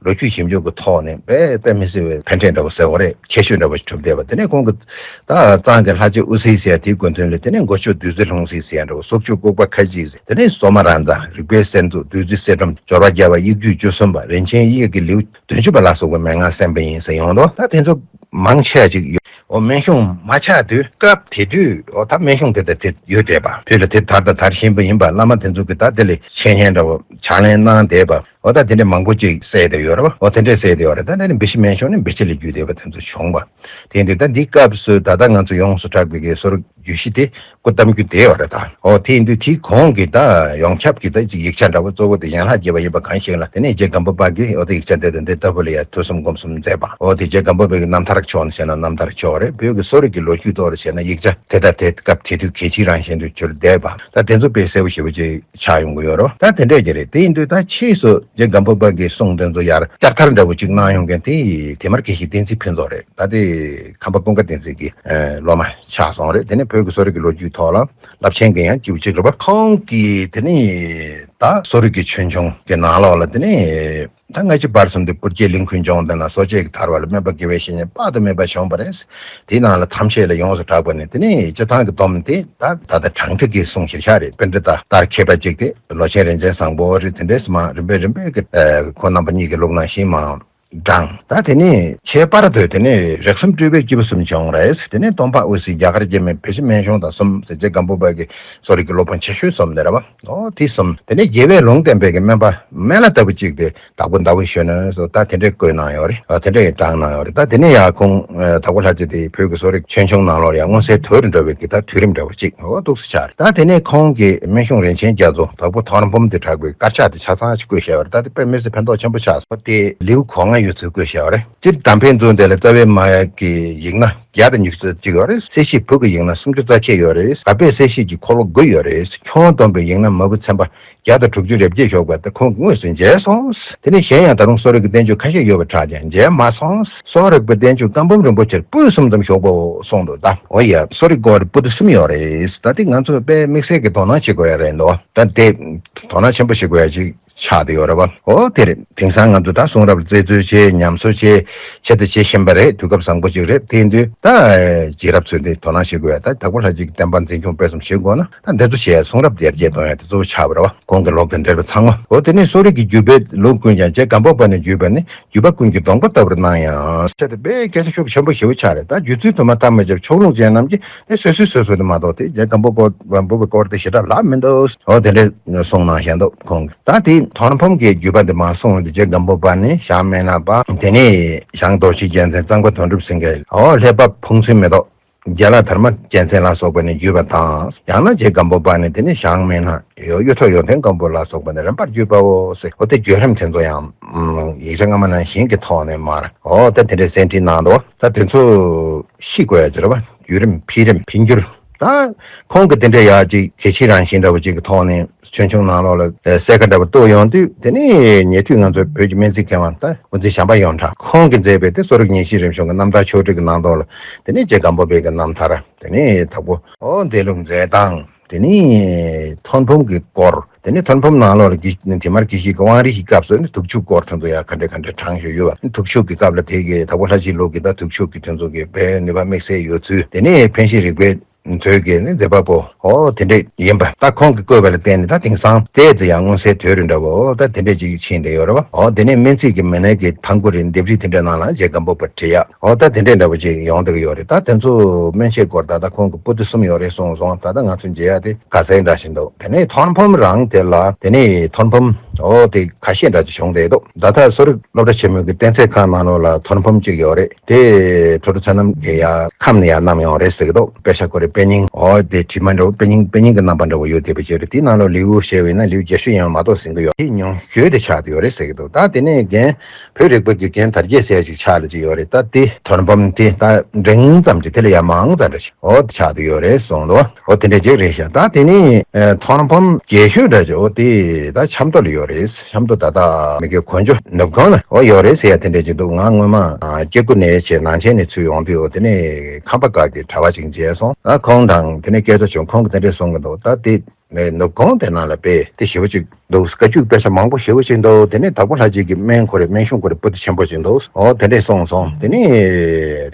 ལོ་རྒྱུས་ཞིབ་འཇུག་གི་ཐོག་ནས་དཔེ་དཔེ་མི་སྲིད་པའི་ཕན་འབྲས་འདྲ་བོ་ཟེར་བ་རེད། ཁྱད་ཆོས་འདྲ་བོ་ཞིག་གྲུབ་བསྡད་པ། དེ་ནས་ཁོང་གི་ད་གཙང་གི་ལྷ་རྗེ་དབུ་སེ་ཟེར་ཡ་དེའི་འགོ་ཐོན་ལ། དེ་ནས་མགོ་ཆོས་བདུད་རྩི་ལྷུང་བཟེད་ཟེར་ཡ་འདྲ་བོ། སྲོག་ཆགས་ལྐུགས་པ་ཁ་འཇིག་ཟེར། དེ་ནས་སོ་མ་ར་མཛའ། རིག་པའི་གསེར་མཛོད། བདུད་རྩི་གསེར་སྒྲོམ། སྦྱོར་བ་བརྒྱ་པ། དབྱིག་རྒྱུད་བཅུ་གསུམ་པ། རིན་ཆེན་དབྱིག་གི་ལེའུ་བདུན་ཅུ་པ་ལ་སོགས་པའི་མན་ངག་གསན་པ་ཡིན་ཟེར་ཡོང་དོ། ད་དེ་ཚོ་མང་ཆེ་བ་ཅིག་ཡོད། འོ་སྨན་གཞུང་མ་ཆགས་དུས་སྐབས་དེ་དུས། འོ་ད་སྨན་གཞུང་དེ་དང་དེ་ཡོད་བསྡད་པ། བོད་ལ་དེ་དར་དང་དར་བཞིན་པ་ཡིན་པ། བླ་མ་དེ་ཚོ་གིས་ད་དེ་ལ་འཆད་ཉན་འདྲ་བོ་ཕྱག་ལེན་གནང་བསྡད་པ། འོ་ད་དེ་འདྲ་མང་པོ་ཅིག་གསལ་བསྡད་ཡོད་རེད་བ། འོ་དེ་འདྲ་གསལ་བསྡད་ཡོད་རེད། ད་དེ་ནི་བི་ཤི་སྨན་གཞུང་ནི་བི་ཤི་ལ་བརྒྱུད་བསྡད་པ་དེ་ཚོ་བྱུང་བ། དེ་ཡིན་དུས་ད་འདི་སྐབས་སུ་ད་ལྟ་ང་ཚོ་ཡོངས་སུ་གྲགས་པའི་གི་གསོ་རིག་རྒྱུད་བཞི་དེ་སྐུ་བལྟམས་རྒྱུ་དེ་ཡོད་རེད་ད། འོ་དེ་ཡིན་དུས་དེའི་གོང་གི་ད་ཡོངས་ཁྱབ་ཀྱི་ད་ཅིག་ཡིག་ཆ་འདྲ་བོ་གཙོ་བོ་དེ་ཡན་ལག་བརྒྱད་པ་ཡིན་པ་གང་ཞིག་ལ། དེ་ནས་རྗེ་སྒམ་པོ་པ་གིས་འོ་དེ་ཡིག་ཆ་དེ་དང་དེ་ལྟ་བུ་ལ་ཡ་ཐོས་བསམ་སྒོམ་གསུམ་མཛད་པ། འོ་དེ་རྗེ་སྒམ་པོ་པའི་གི་རྣམ་ཐར་ཕྱོགས་ནས་བཤད་ན་རྣམ་ཐར་ཕྱོགས་རེད། བོད་ཀྱི་གསོ་རིག་གི་ལོ་རྒྱུས་ཐོག་ལ་བཤད་ན་ཡིག་ཆ་དེ་ད་དེ་སྐབས་དེ་དུས་གལ་ཆེའི་རང་བཞིན་དུ་གྱུར་བསྡད་པ། ད་དེ་ཚོ་དཔེ་གསལ་པོ་ཞེ་པོ་ཅིག་ཆགས་ཡོང་གི་ཡོད་རེད། ད་དེ་འདྲས་ཀྱི་རེད། དེ་ཡིན་དུས་ད་ཕྱིས་སུ་རྗེ་སྒམ་པོ་པ་གི་གསུང་དེ་ཚོ་ཡར་བསྐྱར་དར་འདྲ་བོ་ཅིག་གནང་ཡོང་མཁན་དེ་དེ་མར་དགེ་བཤེས་བསྟན་འཛིན་ཕུན་ཚོགས་རེད། ད་དེ་ཁམས་པ་ཀུན་དགའ་བསྟན་འཛིན་གྱི་ཨ་སློབ་མ་ཆགས་སོང་རེད། དེ་ནས་བོད་ཀྱི་གསོ་རིག་གི་ལོ་རྒྱུས་ཐོག་ལ་རླབས་ཆེན་གྱི་ཡང་བྱས་པ་ཅིག་རེད་པ། ཁོང་གིས་དེ་ནས་ད་གསོ་རིག་གི་ཆོས་འབྱུང་གི་ནང་ལོགས་ལ། དེ་ནས་ད་སྔ་ཕྱི་བར་གསུམ་དུ་སྤུར་རྒྱལ་གླིང་ཁུལ་ལྗོངས་འདི་ན་གསོ་དཔྱད་ཀྱི་དར་བ་ལ་སྨན་པ་དགེ་བའི་བཤེས་གཉེན་དཔག་ཏུ་མེད་པ་བྱོན་པ་རེད། དེའི་ནང་ལ་ཐམས་ཅད་ལ་ཡོངས་སུ་གྲགས་པ་ནི། དེ་ནས་སྤྱིར་བཏང་གི་སྡོམ་དེ་ད་ད་ལྟ་དྲང་ཐིག་གི་གསུང་ཞིག་ཆགས་རེད། པཎྜི་ཏ་ལྟར་མཁས་པ་གཅིག་དེ་ལོ་ཆེན་རིན་ཆེན་བཟང་པོ་རེད། དེ་འདྲས་སུ་མ་རིམ་པས་རིམ་པས་ཀྱི་ཨ་ཁོང་རྣམ་པ་གཉིས་ཀྱི་ལུགས་ནང་བཞིན་མ་བགྲངས། ད་དེ་ནས་ཁྱད་པར་དུ་དེ་ནས་རིགས་གསུམ་སྤྲུལ་པའི་སྐྱེས་བུ་གསུམ་བྱུང་རེད། དེ་ནས་སྟོན་པ་དབུ་སེ། རྒྱ་གར་རྒྱལ་མོ་བི་ཤི་སྨན་གཞུང་དང་གསུམ་ཟེར། རྗེ་སྒམ་པོ་པ་གི་གསོ་རིག་གི་སློབ་དཔོན་ཆེ་ཤོས་གསུམ་དེ་རེད་བ། འོ་དེ་གསུམ། དེ་ནས་རྒྱལ་བའི་ལུང་བསྟན་པའི་གི་སྨན་པ་སྨན་བླ་ལྟ་བུ་གཅིག་དེ་དྭགས་པོ་ཟླ་བ་གཞོན་ནུ་སོགས་ད་དེ་འདྲས་བཀོད་གནང་ཡོད་རེད། ཨ་དེ་འདྲས་ཀྱི་བགྲངས་གནང་ཡོད་རེད། ད་དེ་ནས་ཡང་ཁོང་ཨ་དྭགས་པོ་ལྷ་རྗེ་དེ་བོད་ཀྱི་གསོ་རིག་ཆོས་འབྱུང་ནང་ལོགས་ཡང་མངོན་གསལ་དོད་དུ་འགྲོ་བའི་གི་ད་དུས་རིམ་འདྲ་བོ་གཅིག་འོ་འདུག་སེ་ཆགས་རེད། ད་དེ་ནས་ཁོང་གིས་སྨན་གཞུང་རིན་ཆེན་རྒྱ་མཚོ་དྭགས་པོ་ཐོན་སྦོམ་དུ་གྲགས་པའི་དཀར་ཆག་དེ་ཆ་ཚང་ཞིག་བཀོད་བཞག་ཡོད་རེད། ད་དེ་དཔེ་མི་སྲིད་ཕན་ཐོགས་ཆེན་པོ་ཆགས་སོང་། དེ་ལེའུ་གོ་ལྔ་ཡོད་ཚུལ་བཀོད་བཞག་ཡོད་རེད། སྤྱིར་གདམས་པའི་མཛོད་འདི་ལ་རྩ་བའི་མ་ཡིག་གི་ཡིག་སྣ་བརྒྱ་དང་ཉི་ཤུ་རྩ་གཅིག་ཡོད་རེད། གསལ་བྱེད་བུ་གི་ཡིག་སྣ་སུམ་ཅུ་རྩ་བརྒྱད་ཡོད་རེད། སྒ་པའི་གསལ་བྱེད་ཀྱི་འཁོར་ལོ་དགུ་ཡོད་རེད། ཁྱོན་བསྡོམས་པའི་ཡིག་སྣ་མ་བུ་ཚན་པ་བརྒྱ་དང་དྲུག་ཅུ་རེ་བརྒྱད་བཞག་པ་དེ་ཁོང་གིས་དངོས་སུ་མཇལ་སོང་། དེ་ནས་གཞན་ཡང་ད་རུང་གསོ་རིག་གི་བསྟན་བཅོས་ཁ་ཤས་ཡོད་པ་ཆགས་ཀྱང་མཇལ་མ་སོང་། གསོ་རིག་པའི་བསྟན་བཅོས་བཀའ་འབུམ་རིན་པོ་ཆེར་པོད་གསུམ་ཙམ་བཞག་པའོ་གསུངས་འདུག་ད་འོ་ཡ། གསོ་རིག་སྐོར་པོད་གསུམ་ཡོད་རེད། ད་དེ་ང་ཚོས་དཔེ་དམིགས་བསལ་གྱི་དོ་སྣང་བྱེད་དགོས་ཡ་རེད་འདུག་ད་དེ་དོ་སྣང་ཆེན་པོ་བྱེད་དགོས་ཡ་ཅིག་ཆགས་བསྡད་ཡོད་རེད་བ། འོ་དེ་རེད། དེང་སང་ང་ཚོ་ད་གསུང་རབ་རྩད་འཚོལ་བྱས། ཉམས་གསོ་བྱས། ཆེད་དུ་བྱེད་བཞིན་པ་རེད། དུས་སྐབས་བཟང་པོ་ཅིག་རེད། དེ་ཡིན་དུས་ད་རྗེས་རབས་ཚོས་འདི་དོ་སྣང་བྱེད་དགོས་ཡ། ད་དྭགས་པོ་ལྷ་རྗེ་གི་བསྟན་པ་འཛིན་སྐྱོང་སྤེལ་གསུམ་བྱེད་དགོས་ན་ད་འདི་ཚོ་བྱས། གསུང་རབ་དེ་ཡར་རྒྱས་གཏོང་ཡ་དེ་གཙོ་བོ་ཆགས་པ་རེད་བ། གོང་གི་ལུགས་དང་འབྲེལ་བ་ཚང་མ། འོ་དེ་ནས་གསོ་རིག་གི་བརྒྱུད་པའི་ལུགས་ཀུན་ཀྱང་། རྗེ་སྒམ་པོ་པ་ནས་བརྒྱུད་པ་ནི། བརྒྱུད་པ་ཀུན་གྱི་སྡོང་པོ་ལྟ་བུར་སྣང་ཡང་། ཟེར་ཏེ་དཔེ་སྐད་ཆ་ཤུགས་ཆེན་པོ་ཞེ་པོ་ཆགས་རེད། ད་བརྒྱུད་ཚུལ་དུ་མ་ཐ་མ་སྦྱར་ཕྱོགས་ལྷུང་ཅན་རྣམས་ཀྱིས་དེ་སོ་སོས་སོ་སོ་དེ་མ་གཏོགས། དེ་རྗེ་སྒམ་པོ་པ་འབུ་བའི་སྐོར་དེ་ཞེ་དྲག་ལབ་མི་འདུག་འོ་དེ་འདྲས་གསུངས་གནང་བཞག་འདུག་ཁོང་གིས། ད་དེ་ཐོན་ཕོམ་གྱི་བརྒྱུད་པ་དེ་མ་གསུངས་ཏེ་རྗེ་སྒམ་པོ་པ་ནས་ཞང་སྨན་བླ་པ། དེ་ནས་ཞང་རྡོ་རྗེ་རྒྱལ་མཚན། གཙང་པ་དོན་གྲུབ་སེང་གེ། འོ་ལྷས་པ་ཕུང་སུན་མེ་ཏོག་རྒྱ་ལ་དར་མ་རྒྱལ་མཚན་ལ་སོགས་པ་ནས་བརྒྱུད་པ་དང་། ཡང་ན་རྗེ་སྒམ་པོ་པ་ནས། དེ་ནས་ཞང་སྨན་བླ། ཡོ་གཡུ་ཐོག་ཡོན་ཏན་སྒམ་པོ་ལ་སོགས་པ་ནས་རིམ་པར་བརྒྱུད་པའོ་ཟེར། འོ་དེ་བརྒྱུད་རིམ་དེ་ཚོ་ཡང་ཡིག་ཆ་སྔ་མ་ནང་བཞིན་གྱི་ཐོག་ནས་མར་འོ་ད་དེ་འདྲའི་གསལ་འགྲེལ་གནང་འདུག་ད་དེ་ཚོ་ཤེས་དགོས་ཡ་ཅིག་རེད་བ། བརྒྱུད་རིམ་འཕེལ་རིམ་འཕེལ་འགྱུར། ད་ཁོང་གི་དེ་འདྲའི་ཡ་ཅིག་གལ་ཆེའི་རང་བཞིན་འདྲ་བོ་ཅིག་གི་ཐོག་ནས་ཆོས་འབྱུང་ནང་ལོགས་ལ་གསལ་ཁ་འདྲ་བོ་གཏོད་ཡོང་དུས། དེ་ནས་ཉེ་དུས་ང་ཚོའི་བོད་ཀྱི་སྨན་རྩིས་མཁས་དབང་ད་དབུ་འཛིན་བྱམས་པ་ཡོངས་གྲགས་ཁོང་གིས་མཛད་པའི་དེ་གསོ་རིག་ཉིན་བཞིན་རིམ་བྱོན་གྱི་རྣམ་ཐར་ཆོས་དྲུག་གི་ནང་ལོགས་ལ། དེ་ནས་རྗེ་སྒམ་པོ་པའི་གི་རྣམ་ཐར། དེ་ནས་དྭགས་པོ་འོ་འདས་ལུགས་མཛད་སྟངས། དེ་ནས་ཐོན་ཕོམ་གྱི་སྐོར། དེ་ནས་ཐོན་ཕོམ་ནང་ལོགས་ལ་དེ་མར་དགེ་བཤེས་ཀྱི་དབང་རིས་ཀྱི་སྐབས་སུ་ནི་དུག་ཆུ་སྐོར་དེ་ཚོ་ཡང་ག་འདྲ་ག་འདྲ་དྲངས་བཞག་ཡོད་པ། དུག་ཆུ་གི་སྐབས་ལ་དེ་གི་དྭགས་པོ་ལྷ་བཞིའི་ལུགས་ཀྱི་ད་དུག་ཆུ་གི་དེ་ཚོ་གི་དཔེ་ནུས་པ་དམིགས་བསལ་ཡོད་ཚུལ། དེ་ནས་ཕན་ཤེས་རིག་པའི་ ཚོའི་གི་ནི་མཛད་པ་པོ་ཨོ་དེ་འདྲས་ཡིན་པ། ད་ཁོང་གིས་བཀོད་པ་ལ་བརྟེན་ནས་ད་དེང་སང་ཏོག་ཙམ་ཡང་མངོན་གསལ་དོད་རུ་འདྲ་བོ་ཨོ་ད་དེ་འདྲས་ཅིག་ཕྱིན་བསྡད་ཡོད་རེད་བ། ཨོ་དེ་ནས་སྨན་རྩིས་ཀྱི་མི་སྣའི་གི་ཐང་གོ་རེད། ལྡེབས་རིས་དེ་འདྲའི་ནང་ལ་རྗེ་སྒམ་པོ་པ་བྲིས་ཡག་ཨོ་ད་དེ་འདྲས་འདྲ་བོ་ཅིག་ཡོང་བསྡད་ཀྱི་ཡོད་རེད། ད་དེ་ཚོ་སྨན་དཔྱད་སྐོར་ད་ལྟ་ཁོང་གི་པོ་ཏི་གསུམ་ཡོད་རེད་གསུངས་སོང་། ད་ལྟ་ང་ཚོ་མཇལ་ཡག་དེ་ག་ཚད་འདྲ་ཞིག་འདུག་དེ་ནས་ཐོར་འབུམ་རང་དེ་ལ་དེ་ནས་ཐོར་འབུམ་ཨོ་དེ་ཁ་ཤས་འདྲ་ཅིག་བྱུང་བསྡད་འདུག་ད་ལྟ་གསོ་རིག་སློབ་གྲྭ་ཆེན་མོའི་གི་གཏན་ཚིགས་ཁང་ནང་ལོགས་ལ་ཐོར་འབུམ་གཅིག་ཡོད་རེད། དེ་ཁྲོ་ཁྲོ་ཚ་ནམ་གྱི་ཡ་ཁམས་ནས་ཡར་བསྣམས་ཡོང་རེད་ཟེར་གི་འདུག་དཔེ་ཆ་ཁོ་རེ་དཔེ་རྙིང་ཨོ་དེ་བྲིས་མ་འདྲ་བོ་དཔེ་རྙིང་དཔེ་རྙིང་གི་རྣམ་པ་འདྲ་བོ་ཡོད་བསྡད་པ་ཅིག་རེད། དེའི་ནང་ལོགས་ལེའུ་བཤད་པ་ཡིན་ན་ལེའུ་བརྒྱད་ཅུ་ཡན་མ་གཏོགས་ཟིན་གི་ཡོད། དེ་ཉུང་ཤོས་དེ་ཆགས་བསྡད་ཡོད་རེད་ཟེར་གི་འདུག་ད་དེ་ནས་རྒན་བོད་རིག་པ་གི་རྒན་དར་རྒྱས་ཟེར་ཡག་ཅིག་ཆགས་ལ་ཅིག་ཡོད་རེད། ད་དེ་ཐོར་འབུམ་དེ་ད་འབྲིང་ཙམ་ཅིག་དེ་ལས་ཡང་མང་ཙམ་འདྲ་ཅིག་ཨོ་དེ་ཆགས་བསྡད་ཡོད་རེད་གསུངས་འདུག་ཨོ་དེ་འདྲ་ཅིག་རེད་ཤག་ད་དེ་ནས་ཐོར་འབུམ་རྒྱས་ཤོས་འདྲ་ཅིག་ཨོ་དེ་ད་ཆབ་མདོ་ལ་ཡོད་རེད། ཆབ་མདོ་ད་ལྟ་མི་དགེ་གོ་འཇོ་ནུབ་ཁང་ལ་ཨོ་ཡོད་རེད་ཟེར་ཡག་དེ་འདྲ་ཅིག་འདུག་ང་སྔོན་མ་སྐྱེ་རྒུ་ནས་བྱས་ནང་ཆེན་ནས་ཚུར་ཡོང་དུས་ཨོ་དེ་ནས་ཁམས་པ་སྒར་གྱི་གྲྭ་པ་ཅིག་མཇལ་སོང་། ད་ཁོང་དང་དེ་ནས་སྐད་ཆ་བྱུང་། ཁོང་གིས་དེ་འདྲས་གསུང་གི་འདུག་ད་དེ་ནས་ནུབ་ཁང་དེ་ནང་ལ་དཔེ་དེ་ཞེ་པོ་ཅིག་འདུག་བཀའ་བརྒྱུད་དཔེ་ཆ་མང་པོ་ཞེ་པོ་ཅིག་འདུག་དེ་ནས་དྭགས་པོ་ལྷ་རྗེ་གི་སྨན་ཁོ་རེ་སྨན་གཞུང་ཁོ་རེ་པོ་ཏི་ཆེན་པོ་ཅིག་འདུག་ཨོ་དེ་འདྲས་གསུངས་སོང་། དེ་ནས་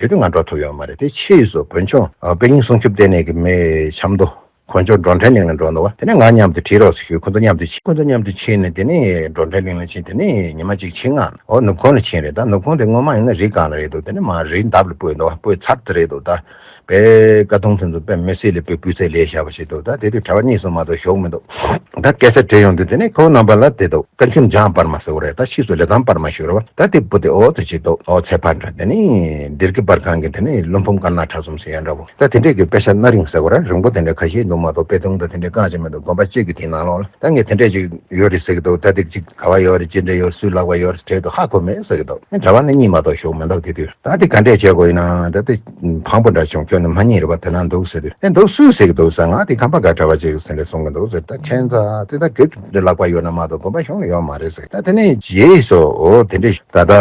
དེ་དུས་ང་འགྲོ་ཐུབ་ཡོད་མ་རེད། དེ་ཕྱིས་སུ་བོད་ལྗོངས་ཨ་དཔེ་རྙིང་སྲུང་སྐྱོབ་ལྟེ་གནས་ཀྱི་མི་ཆབ་མདོ་དཀོན་མཆོག་འགྲོ་འདྲེན་གླིང་ལ་འགྲོ་འདུག་བ། དེ་ནས་ང་མཉམ་དུ་ཁྲིད་རོགས་ཞེས་ཞུས། ཁོ་ཚོ་མཉམ་དུ་ཕྱིན། ཁོ་ཚོ་མཉམ་དུ་ཕྱིན་ནས་དེ་ནས་འགྲོ་འདྲེན་གླིང་ལ་ཕྱིན། དེ་ནས་ཉི་མ་གཅིག་ཕྱིན་ང་ཨོ་ནུབ་ཁང་ལ་ཕྱིན་རེད། ད་ནུབ་ཁང་དེ་སྔོན་མ་ཡིན་ན་རི་སྒང་ལ་རེད་འདུག་དེ་ནས་མར་རི་འདབས་ལ་སྤོས་འདུག་བ། སྤོས་ཚར་དེ་རེད་འདུག་ད་དཔེ་ཀ་ཐུང་དེ་ཚོ་དཔེ་མི་སྲིད་ལ་དཔེ་སྤུས་ཚད་ལས་བཞག་པ་ཞིག་འདུག་ད་དེ་དུས་གྲྭ་པ་གཉིས་གསུམ་མ་གཏོགས་བཞུགས་མི་འདུག་ད་སྐད་ཆ་དྲིས་ཡོང་དུས་དེ་ནས་ཁོ་རྣམ་པ་ལ་དེ་འདུག་བཀའ་ཁྱིམ་འཇང་སྤར་མ་ཟེར་བ་རེད། ད་ཕྱིས་སུ་ལི་ཐང་སྤར་མ་ཞུ་རེད་བ། ད་དེ་བུ་དེ་ཨོ་ཙི་ཅིག་འདུག་ཨོ་ཚེ་ཕར་འདྲ། དེ་ནས་སྡེར་ཁའི་པར་ཁང་གི་དེ་ནས་ཀླུ་འབུམ་དཀར་ནག་ཕྲ་ཚོམ་ཟེར་ཡ་འདྲ་བོ། ད་དེ་འདྲས་ཀྱི་དཔེ་ཆ་སྣ་རིང་ཟེར་བ་ར་རིང་པོ་དེ་འདྲས་ཁ་ཤས་འདུག་མ་གཏོགས་དཔེ་ཐུང་ད་དེ་འདྲས་རྐང་ཅིག་མི་འདུག་དགོན་པ་གཅིག་གི་དེའི་ནང་ལོགས་ལ་ད་ངས་དེ་འདྲས་ཅིག་ཡོད་རེད་ཟེར་གི་འདུག་ད་དེ་ཅིག་ག་བ་ཡོད་རེད་ཅི་འདྲས་ཡོད་སུས་ལག་པ་ཡོད་རེད་དྲན་དུས་ཧ་གོ་མེད་ཟེར་གི་འདུག་ཨེ་གྲྭ་པ་ནི་གཉིས་མ་གཏོགས་བཞུགས་མི་འདུག་དེ་དུས་ད་དེ་ག་འདྲས་བྱེད་དགོས་ཡིན་ན་ད་དེ་ཕངས་པོ་འདྲ་བྱུང་། ཁྱོད་ནི་མ་རྙེད་རེད་བ། དེ་ན་འདུག་ཟེར་དུས་ཨེ་འདུག་སུས་ཟེར་གི་འདུག་ཟེར། ང་དེ་ཁམས་པ་སྒར་གྲྭ་པ་ཅིག་ཟེར་ནས་གསུང་གི་འདུག་ཟེར། ད་ཁྱེད་ཚ་དེ་ད་གི་ལག་པ་ཡོད་ན་མ་གཏོགས་དགོན་པ་གཞུང་ལ་ཡོད་མ་རེད་ཟེར། ད་དེ་ནས་རྗེས་སུ་འོ་དེ་འདྲས་ད་ལྟ་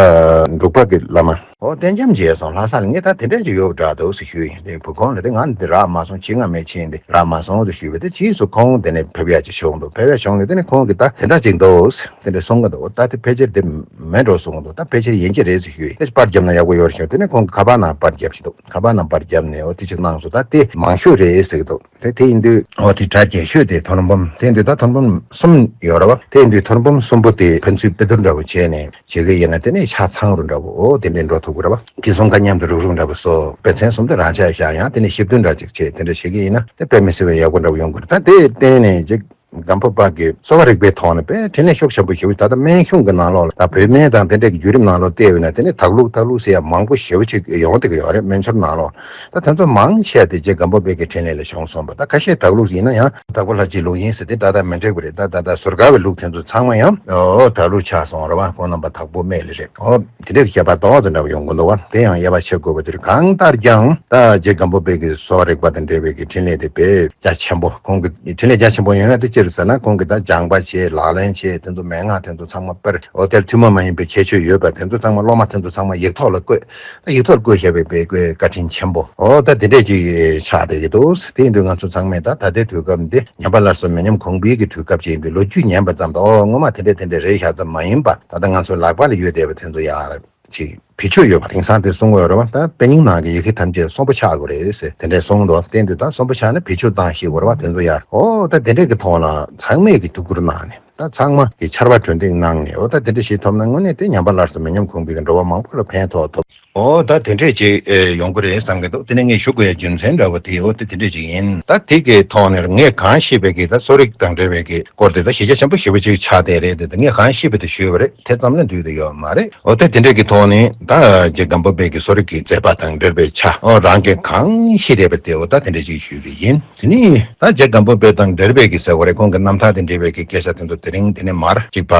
འབྲུག་པ་གི་བླ་མ། ཨོ་བསྟན་རྒྱམ་མཇལ་སོང་། ལྷ་ས་ལ་ངས་ད་དེ་འདྲ་ཅིག་ཡོད་འདྲ་འདུག་ཟེར་ཞུས་ཡིན། དེ་བུ་ཁོང་ལ་དེ་ང་འདི་རག་མ་སོང་། ཁྱི་ང་མེད་ཕྱིན་འདི་རག་མ་སོང་ཟེར་ཞུས་པས། དེ་ཕྱིས་སུ་ཁོང་དེ་ནས་ཕེབས་ཡག་ཅིག་བྱུང་འདུག་ཕེབས་ཡག་བྱུང་ནས་དེ་ནས་ཁོང་གིས་ད་དེ་འདྲ་ཅིག་འདུག་ཟེར་དེ་འདྲ་གསུང་གི་འདུག་ད་དེ་ཕལ་ཆེར་དེ་མེད་འགྲོ་གསུང་གི་འདུག་ད་ཕལ་ཆེར་ཡིན་གྱི་རེད་ཟེར་ཞུས་ཡིན། དེ་པར་བརྒྱབ་ན་ཡག་པོ་ཡོད་རེད་ཞུས། དེ་ནས་ཁོང་གིས་ཁ་པར་ནང་པར་བརྒྱབ་ཅིག་འདུག་ཁ་པར་ནང་པར་བརྒྱབ་ནས་འོ་དེ་ཅིག་གནང་སོང་། ད་དེ་མང་ཤོས་རེད་ཟེར་གི་འདུག་དེ་དེ་ཡིན་དུས་འོ་དེ་གྲས་རྒྱས་ཤོས་དེ་ཐོར་འབུམ་དེ་ཡིན་དུས་ད་ཐོར་འབུམ་གསུམ་ཡོད་རེད་བ། དེ་ཡིན་དུས་ཐོར་འབུམ་གསུམ་པོ་དེ་ཕན་ཚུན་དཔེ་བསྡུར་འདྲ་བོ་བྱས་ནས་བྱེད་ཀྱི་ཡིན་ན་དེ་ནས་ཆ་ཚང་རུ་འདྲ་བོ་འོ་དེ་འདྲས་འགྲོ་ཐུབ་ཀྱི་རེད་བ། དེ་གསུམ་ཀ་མཉམ་དུ་རུག་རུག་འདྲ་བོ་བཟོ། དཔེ་མཚོན་གསུམ་དེ་རང་ཆ་བཞག་ཡང་དེ་ནས་ཞིབ་བསྡུར་འདྲ་ཅིག་བྱས་དེ་འདྲ་བྱེད་ཀྱི་ཡིན་ན་དེ་དཔེ་མི་སྲིད་པའི་ཡག་པོ་འདྲ་བོ་ཡོང་གི་རེད། ད་དེ་བརྟེན་ནས་ཅིག་སྒམ་པོ་པ་གི་གསོ་བ་རིག་པའི་ཐོག་ནས་དཔེ་འཕྲིན་ལས་ཤུགས་ཆེན་པོ་ཞེ་པོ། ད་ལྟ་སྨན་གཞུང་གི་ནང་ལོགས་ལ་ད་བོད་སྨན་དང་དེ་འདྲས་ཀྱི་བརྒྱུད་རིམ་ནང་ལོགས་བལྟས་ཡོད་ན་དེ་ནས་དག་ལུགས་དག་ལུགས་ཟེར་ཡ་མང་པོ་ཞེ་པོ་ཅིག་ཡོང་བསྡད་ཀྱི་ཡོད་རེད། སྨན་སྦྱོར་ནང་ལོགས་ད་དེ་ཚོ་མང་ཆེ་བ་དེ་རྗེ་སྒམ་པོ་པའི་གི་འཕྲིན་ལས་ལ་བྱུང་སོང་བ། ད་ཁ་ཤས་དག་ལུགས་ཡིན་ན་ཡང་དྭགས་པོ་ལྷ་རྗེའི་ལུགས་ཡིན་ཟེར་དེ་ད་ལྟ་མི་འགྲིག་པ་རེད། ད་ད་ལྟ་ཟུར་མཁར་བའི་ལུགས་དེ་ཚོ་ཚང་མ་ཡང་ཨོ་དག་ལུགས་ཆགས་སོང་རེད་བ། ཁོང་རྣམ་པ་དྭགས་པོ་སྨན་ལས་རེད། ཨོ་དེ་འདྲའི་ཁྱད་པར་ཏོག་ཙམ་འདྲ་བོ་ཡོང་གི་འདུག་བ། དེ་ཡང་དབྱེ་བ་ཕྱེ་དགོས་པ་དེ་རེད། གང་ལྟར་ཀྱང་ད་རྗེ་སྒམ་པོ་པའི་གི་གསོ་བ་རིག་པ་དང་འབྲེལ་བའི་གི་འཕྲིན་ལས་དེ་དཔེ་རྒྱ་ཆེན་པོ། ཁོང་གི་འཕྲིན་ལས་རྒྱ་ཆེན་པོ་ཡོད་ན་དེ་ཅི་རེད་ཟེར་ན་ཁོང་གིས་ད་སྦྱངས་པ་བྱས་ལག་ལེན་བྱས་དེ་ཚོ་མན་ངག་དེ་ཚོ་ཚང་མ་དཔེར་ཨོ་དེར་ཐུན་མོང་མ་ཡིན་པའི་ཁྱད་ཆོས་ཡོད་པ་དེ་ཚོ་ཚང་མ་སློབ་མ་དེ་ཚོ་ཚང་མ་ཡིག་ཐོག་ལ་བཀོད། ད་ཡིག་ཐོག་བཀོད་བཞག་པའི་དཔེ་དཔེ་བཀའ་དྲིན་ཆེན་པོ་ཨོ་ད་དེ་འདྲས་ཅིག་ཆགས་བསྡད་ཀྱི་འདུག་དེ་ཡིན་དུས་ང་ཚོ་ཚང་མས་ད་ད་ལྟའི་དུས་སྐབས་འདི་ཉམས་པ་སླར་གསོ་མི་ཉམས་གོང་འཕེལ་གྱི་དུས་སྐབས་ཅིག་ཡིན་དུས་ལོ་རྒྱུས་ཉན་པ་ཙམ་དུ་ཨོ་སྔོན་མ་དེ་འདྲས་དེ་འདྲས་རེད་བཞག་ཙམ་མ་ཡིན་པ། ད་ལྟ་ང་ཚོའི་ལག་པ་ལ་ཡོད་བསྡད་པ་དེ་ཚོ་ཡར་ཅིག་བེད་སྤྱོད་ཡོད་པ། དེང་སང་དེ་གསུང་གི་ཡོད་རེད་བ། ད་དཔེ་རྙིང་ནང་གི་ཡི་གེ་ཐམས་ཅད་གསོན་པོ་ཆགས་དགོས་རེད་ཟེར་དེ་འདྲས་གསུངས་འདུག་དེ་འདི་ད་གསོན་པོ་ཆགས་ན་བེད་སྤྱོད་བཏང་ཤེས་དགོས་རེད་བ། དེ་ཚོ་ཡར་ཨོ་ད་དེ་འདྲས་ཀྱི་ཐོག་ལ་ཚང་མས་ཀྱི་ཐུགས་ཁུར་གནང་ནས་ད་ཚང་མ་གི་ཆར་པ་གྲོས་འདེགས་གནང་ནས་ཨོ་ད་དེ་འདྲས་ཞིག་ཐོབ་ན་དངོས་གནས་དེ་ཉམས་པ་སླར་གསོ་མི་ཉམས་གོང་འཕེལ་གྱི་འགྲོ་བ་མང་པོ་ལ་ཕན་ཐོགས་ཐུབ། ཨོ་ད་དེ་འདྲས་ཅིག་ཨེ་ཡོང་གི་རེད་བསམ་གྱི་འདུག་དེ་ནས་ངས་ཞུ་དགོས་ཡ་རྒྱུ་མཚན་འདྲ་བོ་དེ་ཨོ་དེ་དེ་འདྲས་ཅིག་ཡིན། ད་དེ་གི་ཐོག་ནས་ངས་གང་ཤེས་པའི་གི་ད་གསོ་རིག་དང་འབྲེལ་བའི་གི་སྐོར་དེ་ད་གཞི་རྒྱ་ཆེན་པོ་ཞེ་པོ་ཅིག་ཆགས་བསྡད་རེད། དེ་ད་ངས་གང་ཤེས་པའི་དེ་ཞུས་པ་རེད། དེ་ཙམ་ལས་འདུས་དེ་ཡོད་མ་རེད། ཨོ་ད་དེ་འདྲས་ཀྱི་ཐོག་ནས་ད་རྗེ་སྒམ་པོ་པའི་གི་གསོ་རིག་གི་མཛད་པ་དང་འབྲེལ་བའི་ཆ་ཨོ་རང་གིས་གང་ཤེས་རེད་པ་དེ་ཨོ་ད་དེ་འདྲས་ཅིག་ཞུས་པ་ཡིན། དེ་ནས་ད་རྗེ་སྒམ་པོ་པའི་དང་འབྲེལ་བའི་གི་ཟེར་བ་རེད། ཁོང་གི་རྣམ་ཐར་དང་འབྲེལ་བའི་གི་སྐད་ཆ་དེ་ཚོ་དེ་རིང་དེ་ནས་མར་གཅིག་པ་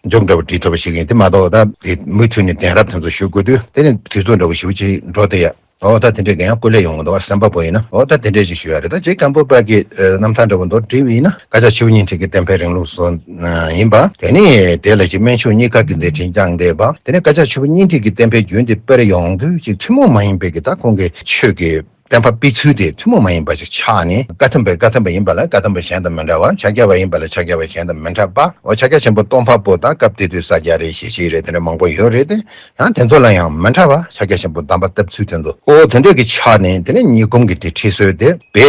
མཇུག་འདྲ་བོ་བྲིས་ཐུབ་པ་ཞིག་ཡིན། དེ་མ་གཏོགས་ད་དེ་མུ་མཐུད་ནས་གདན་རབས་དེ་ཚོ་ཞུ་དགོས་དུས་དེ་ནི་དུས་ཚོད་འདྲ་བོ་ཞེ་པོ་ཅིག་འགྲོ་བསྡད་ཡ། ཨོ་ད་དེ་འདྲས་གང་ཡང་སྐུ་ལས་ཡོང་གི་འདུག་བ། སེམས་པ་པོ་ཡིན་ན་ཨོ་ད་དེ་འདྲས་ཅིག་ཞུ་ཡ་རེད། ད་རྗེ་སྒམ་པོ་པ་གི་རྣམ་ཐར་འདྲ་བོ་མདོར་བསྡུས་པ་ཡིན་ན་བཀའ་ཕྱག་ཆུ་བོ་བརྙན་འཕྲིན་གྱི་བསྟན་འཕེལ་རིང་ལུགས་སུ་ཡིན་པ། དེ་ནས་དེ་ལ་ཅིག་སྨན་ཆུ་གཉིས་ཀ་གི་མཛད་འཕྲིན་བསྐྱངས་བསྡད་པ། དེ་ནས་བཀའ་ཕྱག་ཆུ་བོ་བརྙན་འཕྲིན་གྱི་བསྟན་འཕེལ་རྒྱུན་དེ་སྤེལ་ཡོང་དུས་ཅིག་ཐུན་མོང་མ་ཡིན་པའི་གི་ད་ཁོང་གི་ཆོས་ཀྱི་ བསྟན་པ་སྤེལ་ཚུལ་དེ་ཐུན་མོང་མ་ཡིན་པ་ཞིག་ཆགས་ནས། བཀའ་ཐམ་པས་བཀའ་ཐམ་པ་ཡིན་པ་ལ་བཀའ་ཐམ་པ་གཞན་དང་མི་འདྲ་བ། ཕྱག་རྒྱ་བ་ཡིན་པ་ལ་ཕྱག་རྒྱ་བ་གཞན་དང་མི་འདྲ་བ། འོ་ཕྱག་རྒྱ་ཆེན་པོ་སྟོང་པ་པོ་དང་སྐབས་དེ་དུས་ས་སྐྱ་རེད། ཞེ་ཞེ་རེད། དེ་འདྲ་མང་པོ་ཡོད་རེད་དེ། ཡང་དེ་ཚོ་ལ་ཡང་མི་འདྲ་བ་ཕྱག་རྒྱ་ཆེན་པོ་གདམས་པ་བཏབ་ཚུལ་དེ་ཚོ། འོ་དེ་འདྲ་གི་ཆགས་ནས། དེ་ནས་ཉིད་སྒོམ་གྱི་དེ་ཁྲིད་སྲོལ་དེ་བེ་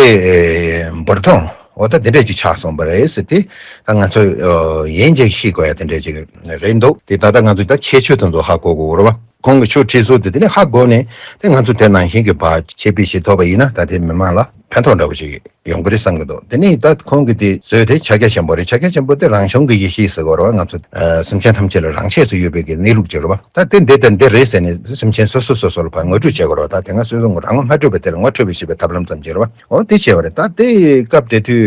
འབུར་ཐོན། འོ་ད་དེ་འདྲ་ཅིག་ཆགས་སོང་བ་རེད་ཟེར་ཏེ། ད་ང་ཚོས་ཡིན་གཅིག་ཤེས་དགོས་ཡ་དེ་འདྲ་ཅིག་རེད་འདུག་དེ་ད་ལྟ་ང་ཚོས་ད་ཁྱད་ཆོས་དེ་ཚོ་ཧ་གོ་དགོས་རེད་བ། ཁོང་གི་ཆོས་ཁྲིད་སྲོལ་དེ་དེ་ནས་ཧ་གོ་ནས། དེ་ང་ཚོ་དེ་ནང་བཞིན་གྱི་བར་ཆད་པའི་ཞིག་ཐོབ་པ་ཡིན་ན། ད་དེ་མི་མང་ལ་ཕན་ཐོགས་འདྲ་བོ་ཞིག་ཡོང་གི་རེད་བསམ་གྱི་འདུག་དེ་ནས་ད་ཁོང་གི་དེ་བཟོས་དེ་ཕྱག་རྒྱ་ཆེན་པོ་རེད། ཕྱག་རྒྱ་ཆེན་པོ་དེ་རང་བྱུང་གི་ཡེ་ཤེས་ཟེར་དགོས་རེད་བ། ང་ཚོ་ཨ་སེམས་ཅན་ཐམས་ཅད་ལ་རང་ཆས་སུ་ཡོད་པའི་གི་གནས་ལུགས་ཅིག་རེད་བ། ད་དེ་འདི་དང་འདི་རེད་ཟེར་ནས་སེམས་ཅན་སོ་སོ་སོ་སོ་ལ་ཕར་ངོ་སྤྲོད་བྱེད་དགོས་རེད་བ། ད་དེ་སྔ་སོ་སོ་རང་ངོ་མ་འཕྲོད་པའི་དེ་ལ་ངོ་འཕྲོད་པའི་ཤེས་པའི་ཐབས་ལམ་ཙམ་ཅིག་རེད་བ། འོ་དེ་བྱས་པ་རེད། ད་དེ་སྐབས་དེ་དུས་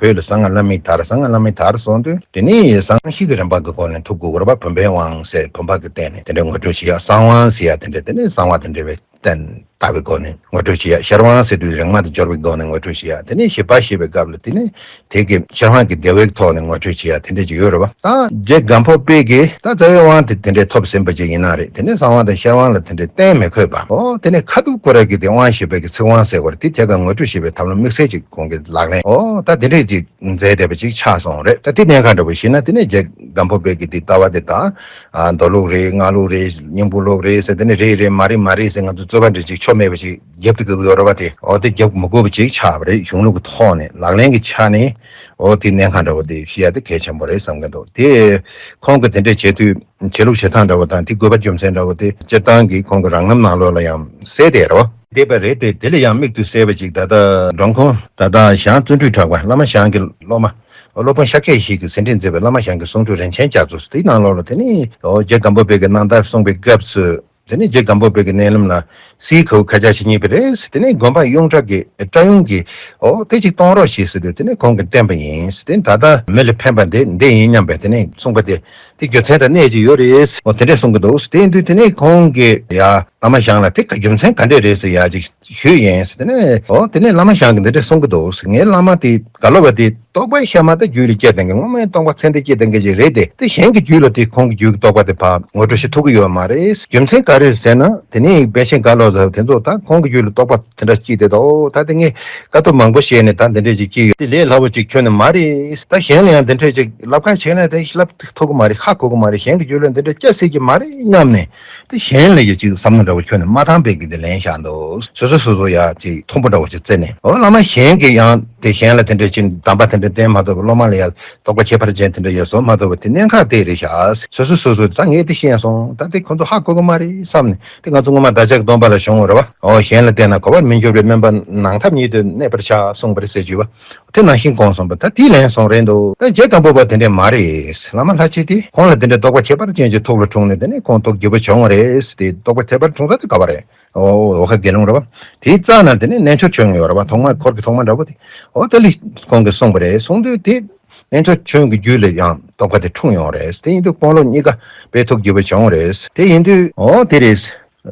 བོད་ལ་གསང་སྔགས་བླ་མེད་དར། གསང་སྔགས་བླ་མེད་དར་སོང་དུས། དེ་ནས་གསང་ཞིང་གི་རིམ་པ་གི་སྒོ་ནས་ཐུག་དགོས་རེད་བ། བུམ་པའི་དབང་ཟེར་བུམ་པ་གི་སྟེང་ནས་དེ་འདྲའི་ངོ་སྤྲོད་བྱེད་ཡ། གསང་དབང་ཟེར་ཡ་དེ་འདྲ། དེ་ནས་གསང་བ་དེ་འདྲ་བའི་སྟེང་ལྟ་བའི་སྒོ་ནས་ངོ་སྤྲོད་བྱེད་ཡ། ཤར་དབང་ཟེར་དུས་རིག་མ་དང་སྦྱོར་བའི་སྒོ་ནས་ངོ་སྤྲོད་བྱེད་ཡ། དེ་ནས་ཞི་བ་ཞེས་པའི་སྐབས་ལ་དེ་ནས་དེ་གི་ཤར་དབང་གི་བདེ་བའི་ཐོག་ནས་ངོ་སྤྲོད་བྱེད་ཡ་དེ་འདྲ་ཅིག་ཡོད་རེད་བ། ད་རྗེ་སྒམ་པོ་པས་ཀྱིས་ད་རྩ་བའི་དབང་དེ་དེ་འདྲའི་ཐོབ་ཟིན་པ་ཅིག་ཡིན་ན་རེད། དེ་ནས་གསང་དབང་དང་ཤར་དབང་ལ་དེ་འདྲའི་གཏན་མི་འཁེལ་བ། འོ་དེ་ནས་ཁ་ཐུག་ཀུ་རེ་གི་དེ་དབང་ཞེས་པའི་གི་ཚིག་དབང་ཟེར་བ་རེད། དེ་ཐད་ཀར་ངོ་སྤྲོད་བྱེད་པའི་ཐབས་ལམ་དམིགས་བསལ་ཅིག་ཁོང་གི་ལག་ལེན། འོ་ད་དེ་འདྲས་ཅིག་མཛད་བསྡད་པ་ཅིག་ཆགས་སོང་རེད། ད་དེ་གནད་འགག་འདྲ་པོ་ཞིག་ན། དེ་ནས་རྗེ་སྒམ་པོ་པའི་གི་དེ་ལྟ་བ་དེ་དང་། ཨ་མདོ་ལུགས་རེད། སྔགས་ལུགས་རེད། སྙིང་པོ་ལུགས་རེད་ཟེར། དེ་ནས་རེད་རེད་མ་རེད་མ་རེད་ཟེར། ང་ཚོ་རྩོད་པ་འདྲ་ཅིག་ཆོ་མེད་པ་ཅིག་རྒྱབ་ཏུ་གི་ཡོད་རེད་བ། དེ་འོ་དེ་རྒྱབ་མི་དགོས་པ་ཅིག་ཆགས་པ་རེད། གཞུང་ལུགས་ཀྱི་ཐོག་ནས་ལག་ལེན་གྱི་ཆ་ནས། འོ་དེ་གནད་འགག་འདྲ་པོ་དེ་ཤེས་ཡ་དེ་གལ་ཆེན་པོ་རེད་བསམ་གི་འདུག་དེ་ཁོང་གི་དེ་འདྲས་བྱེད་དུས། བྱེད་ལུགས་བྱེད་སྟངས་འདྲ་བོ་དང་དེ་དགོས་པ་རྒྱུ་མཚན་འདྲ་བོ་དེ་སྤྱིར་བཏང་གི་ཁོང་གི་རང་རྣམ་ནང་ལོགས་ལ་ཡང་གསལ་བསྡད་རོ། བསྡད་པ་རེད་དེ། དེ་ལ་ཡང་དམིགས་ཏུ་བསལ་བ་ཅིག་ད་ལྟ་འབྲོང་ཁུང་ད་ལྟ་ཞང་བརྩོན་འགྲུས་གྲགས་པ། བླ་མ་ཞང་གི་སློབ་མ། སློབ་དཔོན་ཤཱཀྱ་ཡེ་ཤེས་ཀྱིས་ཟིན་བྲིས་མཛད་པའི་བླ་མ་ཞང་གི་གསུང་སྒྲོས་རིན་ཆེན་རྒྱ་མཚོ། དེའི་ནང་ལོགས་ལ་དེ་ནི་འོ་རྗེ་སྒམ་པོ་པའི་གི་རྣམ་ཐར་གསུངས་པའི་སྐབས་སུ། དེ་ནས་རྗེ་སྒམ་པོ་པའི་གི་མནལ་ལམ་ལ་སའི་གའུ་ཁ་ཆག་ཞིག་རྙེད་པ་རེད། དེ་ནས་དགོན་པ་གཡུང་དྲུང་གི་སྐྲ་གཡུང་གི་འོ་དེ་ཅིག་གཏོང་རོགས་ཞེས་ཟེར་དུས། དེ་ནས་ཁོང་གིས་བསྟན་པ་ཡིན། དེ་ད་ལྟ་མི་ལ་ཕན་པ་འདི་འདི་ཡིན་སྙམ་པའི་དེ་ནས་གསུངས་པ་དེ། དེ་རྒྱུ་མཚན་དང་གནད་ཅིག་ཡོད་རེད། འོ་དེ་འདྲས་གསུང་གི་འདུག་དེ་ཡིན་དུས་དེ་ནས་ཁོང་གིས་ཡ་བླ་མ་ཞང་ལ་དེ་ག་རྒྱུ་མཚན་ག་འདྲས་རེད་ཟེར་ཡ་ཅིག་ཞུས་ཡིན། དེ་ནས་འོ་དེ་ནས་བླ་མ་ཞང་གིས་འདི་འདྲས་གསུང་གི་འདུག་ངའི་བླ་མ་དེ་ག་ལོ་བ་དེ། རྟོག་པ་གཤའ་མ་དང་རྒྱུད་ལ་སྐྱེ་ལྡན་གྱི། སྔོན་མའི་རྟོག་པ་ཚད་ལྡན་སྐྱེ་ལྡན་གྱི་ཅིག་རེད་དེ། དེ་གཞན་གྱི་རྒྱུད་ལ་དེ་ཁོང་གི་རྒྱུད་ཀྱི་རྟོག་པ་དེ་ཕར་ངོ་སྤྲོད་བྱེད་ཐུབ་ཀྱི་ཡོད་མ་རེད། རྒྱུ་མཚན་ག་རེ་ཟེར་ན། དེ་ནས་དཔེ་ཆེན་ག་ལོ་ཟེར་དེ་ཚོ་ད་ཁོང་གི་རྒྱུད་ལ་རྟོག་པ་དེ་འདྲ་སྐྱེས་དེ། ད་འོ་ད་དེ་ངས་དཀའ་ཐུབ་མང་པོ་བཤད་ནས་ད་འདི་འདྲས་ཅིག་སྐྱེས་ཡོད། དེ་ལས་སླ་བོ་ཅིག་ཁྱོན་ནས་མ་རེད། ད་གཞན་ལ་ཡང་འདི་འདྲས་ཅིག་ལབ་ཁ་བྱས་ན་དེ་ལབ་ཐུབ་ཀྱི་མ་རེད། ཧ་གོ་གི་མ་རེད། གཞན་གྱི་རྒྱུད་ལ་འདི་འདྲས་སྐྱེ་སྲིད་ཀྱི་མ་རེད་སྙམ་ནས། དེ་གཞན་ལ་ཡ་ཅིག་བསམ་བློ་འདྲ་བོ་ཁྱོན་ནས་མ་བཏང་པའི་གི་དེ་ལན་བཞག་འདུག་སོ་སོ་སོ་སོ་ཡ་ཅིག་མཐོན་པོ་འདྲ་བོ་ཅིག་བརྩིས་ནས། འོ་བླ་མ་གཞན་གྱིས་ཡང་དེ་གཞན་ལ་དེ་འདྲ་ཅིག་གདམས་པ་དེ་འདྲ་བསྟན་མ་ཐུབ་པ། སློབ་མ་ལ་ཡ་རྟོགས་པ་ཁྱད་པར་ཅན་དེ་འདྲ་ཡ་བཟོ་མ་ཐུབ་པ་དེ་གནད་འགག་དེ་རེད་ཤག་སོ་སོ་སོ་སོ་ད་ངས་དེ་ཤེས་སོང་། ད་དེ་ཁོ་ཚོ་ཧ་གོ་གི་མ་རེད་བསམ་ནས། དེ་ང་ཚོ་སྔོན་མ་བདག་ཅག་སྡོམ་པ་ལ་བྱུང་བ་རེད་བ། འོ་གཞན་ལ་བསྟན་ན་གོ་བར་མི་འགྱུར་བའི་སྨན་པ་ནང་ཐབས་ཉིད་དུ་གནས་པར་བྱ་གསུངས་པ་རེད་ཟེར་རྒྱུ་བ། དེ་ནང་བཞིན་གོང་སོང་བ། ད་དེའི་ལན་སོང་རེད་འདུག་ད་རྗེ་སྒམ་པོ་པ་དེ་འདྲས་མ་རེད། བླ་མ་ལྷ་ཆོས་དེ་ཁོང་ལ་དེ་འདྲས་རྟོགས་པ་ཁྱད་པར་ཅན་ཅིག་ཐུགས་ལ་འཁྲུངས་ནས། དེ་ནས་ཁོང་ཐུགས་དགྱེས་པ་བྱུང་བ་རེད། དེ་རྟོགས་པ་ཁྱད་པར་བྱུང་ས་དེ་ག་བ་རེད། འོ་འོ་ཁ་དགེ་སློང་རེད་བ། དེའི་རྩ་ན་དེ་ནས་རྣལ་འབྱོར་ཆོས་ཡོད་རེད་བ། ཐོག་མ་འཁོར་གྱི་ཐོག་མ་འདྲ་པོ་དེ། འོ་ད་ལི་ཁོང་གིས་གསུངས་པ་རེད། གསུངས་དུས་དེ་རྣལ་འབྱོར་ཆོས་ཀྱི་རྒྱུད་ལ་ཡང་རྟོགས་པ་དེ་འཁྲུངས་ཡོང་རེད། དེ་ཡིན་དུས་དཔོན་སློབ་གཉིས་ཀ་དཔེ་ཐུགས་དགྱེས་པ་བྱུང་རེད། དེ་ཡིན་དུས་འོ་དེ་རེད།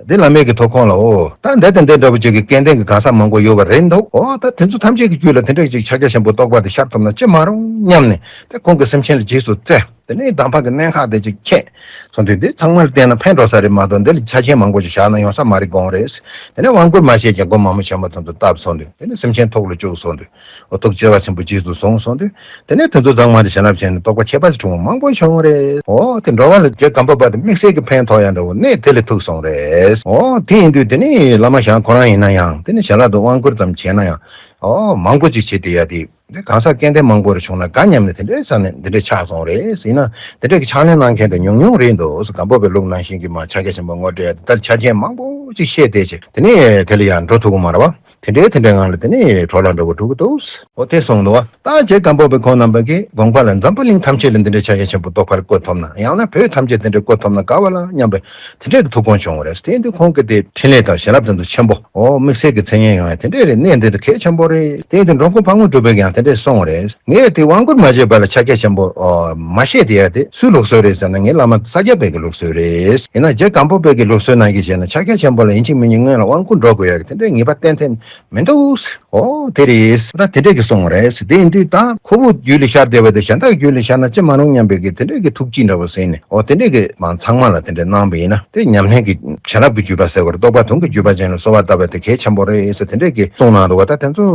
དེ་བླ་མས་ཀྱི་ཐོག་ཁོང་ལ། འོ་ད་འདི་དང་འདི་འདྲ་བོ་ཅིག་གི་སྐལ་ལྡན་གྱི་གང་ཟག་མང་པོ་ཡོད་པ་རེད་འདུག་འོ་ད་དེ་ཚོ་ཐམས་ཅད་ཀྱི་རྒྱུད་ལ་དེ་འདྲ་ཅིག་ཕྱག་རྒྱ་ཆེན་པོ་རྟོགས་པ་དེ་ཤར་ཐུབ་ན་ཅི་མ་རུང་སྙམ་ནས། དེ་ཁོང་གི་སེམས་ཅན་ལ་རྗེས་སུ་བརྩེ། དེ་ནས་གདམས་པ་གི་གནད་འགག་དེ་ཅིག་མཁྱེན་སོང་དུས། འདི་ཚང་མར་བསྟན་ན་ཕན་འགྲོ་ས་རེད་མ་གཏོགས། འདི་ལ་ཆ་རྐྱེན་མང་པོ་ཞིག་བཞག་ན་ཡོང་ས་མ་རེད་དགོངས་རེད། དེ་ནས་དབང་བསྐུར་མ་བྱས་ཀྱང་སྒོ་མང་པོ་ཆེན་པོ་ཚང་དུ་བཏབ་སོང་དུས། དེ་ནས་སེམས་ཅན་ཐུགས་ལ་བཅུག་སོང་དུས། འོ་ཐུགས་བརྩེ་བ་ཆེན་པོ་རྗེས་སུ་བཟུང་སོང་དུས། དེ་ནས་དེ་ཚོ་ཚང་མ་དེ་བྱིན་རླབས་ཅན་ནས་རྟོགས་པ་ཁྱད་པར་ཅན་འཁྲུངས་པ་མང་པོ་བྱུང་བ་རེད། འོ་དེ་འགྲོ་བ་ལ་རྗེ་སྒམ་པོ་པ་དེ་དམིགས་བསལ་གྱི་ཕན་ཐོགས་ཡ་འདྲ་བོ་གནད་དེ་ལས་ཐུག་སོང་རེད། འོ་དེ་ཡིན་དུས་དེ་ནས་བླ་མ་ཞང་ཁོ་རང་ཡིན་ན་ཡང་། དེ་ནས་བྱིན་རླབས་དང་དབང་བསྐུར་ཙམ་བྱས་ན་ཡང་། འོ་མང་པོ་ཅིག་བྱེད་དེ་ཡ་དེ། འདི་གང་ཟག་སྐལ་ལྡན་མང་པོར་བྱུང་ན་དགའ་སྙམ་ནས་དེ་འདྲའི་ས་ནས་འདི་འདྲའི་ཆགས་སོང་རེད། ཡིན་ན་དེ་འདྲའི་གི་ཕྱག་ལེན་གནང་མཁན་དེ་ཉུང་ཉུང་རེད་འདུག་སྒམ་པོ་པའི་ལུགས་ནང་བཞིན་གྱི་མ་ཕྱག་རྒྱ་ཆེན་པོ་ངོ་སྤྲད་ཡ་དེ་ལྟར་ཆ་རྐྱེན་མང་པོ་ཅིག་བཤད་བསྡད་ཅིག་དེ་ནས་དེ་ལ་ཡང་འགྲོ་ཐུབ་ཀྱི་མ་རེད་བ། དེ་འདྲའི་དེ་འདྲའི་ངང་ལ་དེ་ནས་འགྲོ་ལ་འགྲོ་བ་འགྲོ་གི་འདུག་འོ་དེ་གསུངས་འདུག་བ། ད་རྗེ་སྒམ་པོ་པའི་ཁོང་རྣམ་པ་གིས་དགོངས་པ་ལ་འཛམ་བུ་གླིང་ཐམས་ཅད་ལ་འདི་འདྲའི་ཕྱག་རྒྱ་ཆེན་པོ་རྟོགས་པར་བཀོད་ཐུབ་ན། ཡང་ན་བོད་ཐམས་ཅད་འདི་འདྲའི་བཀོད་ཐུབ་ན་དགའ་བ་ལ་སྙམ་པའི་དེ་འདྲའི་གི་ཐུགས་དགོངས་བྱུང་བ་རེད། དེ་ཡིན་དུས་ཁོང་གི་དེ་འཕྲིན་ལས་དང་བྱིན་རླབས་དེ་ཚོ་ཆེན་པོ། འོ་དམིགས་བསལ་གྱི་མཚན་སྙན་ཡོང་ཡ་དེ་འདྲས་རེད། གནད་འདི་དེ་གལ་ཆེན་པོ་རེད། དེ་ཡིན་དུས་འབྲོང་ཁུང་ཕག་མོ་གྲུ་པས་ཀྱང་དེ་འདྲས་གསུངས་པ་རེད། ངས་དེ་དབང་བསྐུར་མ་བྱས་པ་ལ་ཕྱག་རྒྱ་ཆེན་པོ་འོ་མ་བཤད་དེ་ཡ་དེ་སུའི་ལུགས་སྲོལ་རེད་ཟེར་ན། ངའི་བླ་མ་ས་སྐྱ་པའི་གི་ལུགས་སྲོལ་རེད། ཡིན་ན་རྗེ་སྒམ་པོ་པའི་གི་ལུགས་སྲོལ་ནང་གི་བྱས་ན་ཕྱག་རྒྱ་ཆེན་པོ་ལ་ཡིན་གཅིག་མིན་གཉིས་སྔོན་ལ་དབང་བསྐུར་འགྲོ་དགོས་ཡ་གི་དེ་འདྲས་ངེས་པ་གཏན་གཏན་ མི་འདུག་ཟེར། ཨོ་དེ་རེད་ཟེར། ད་དེ་འདྲས་ཀྱི་གསུངས་རེད་ཟེར། དེ་ཡིན་དུས་ད་ཁོ་བོ་རྒྱུད་ལ་ཤར་བསྡད་པ་དེ་གཞན་དག་རྒྱུད་ལ་ཤར་ན་ཅི་མ་རུང་སྙམ་པའི་གི་དེ་འདྲས་ཀྱི་ཐུགས་དཀྱིལ་འདྲ་བོ་ཟིན་ནས། ཨོ་དེ་འདྲས་ཀྱི་མ་ཚང་མ་ལ་དེ་འདྲས་གནང་བ་ཡིན་ན། དེ་ཉམས་ལེན་གྱི་བྱིན་རླབས་ཀྱི་བརྒྱུད་པ་ཟེར་བ་རེད། རྟོགས་པ་དུང་གི་བརྒྱུད་པ་ཅན་ལ་གསོལ་བ་བཏབ་པ་དེ་གལ་ཆེན་པོ་རེད་ཟེར། དེ་འདྲས་ཀྱི་གསུངས་གནང་འདུག་བ། ད་དེ་ཚོ་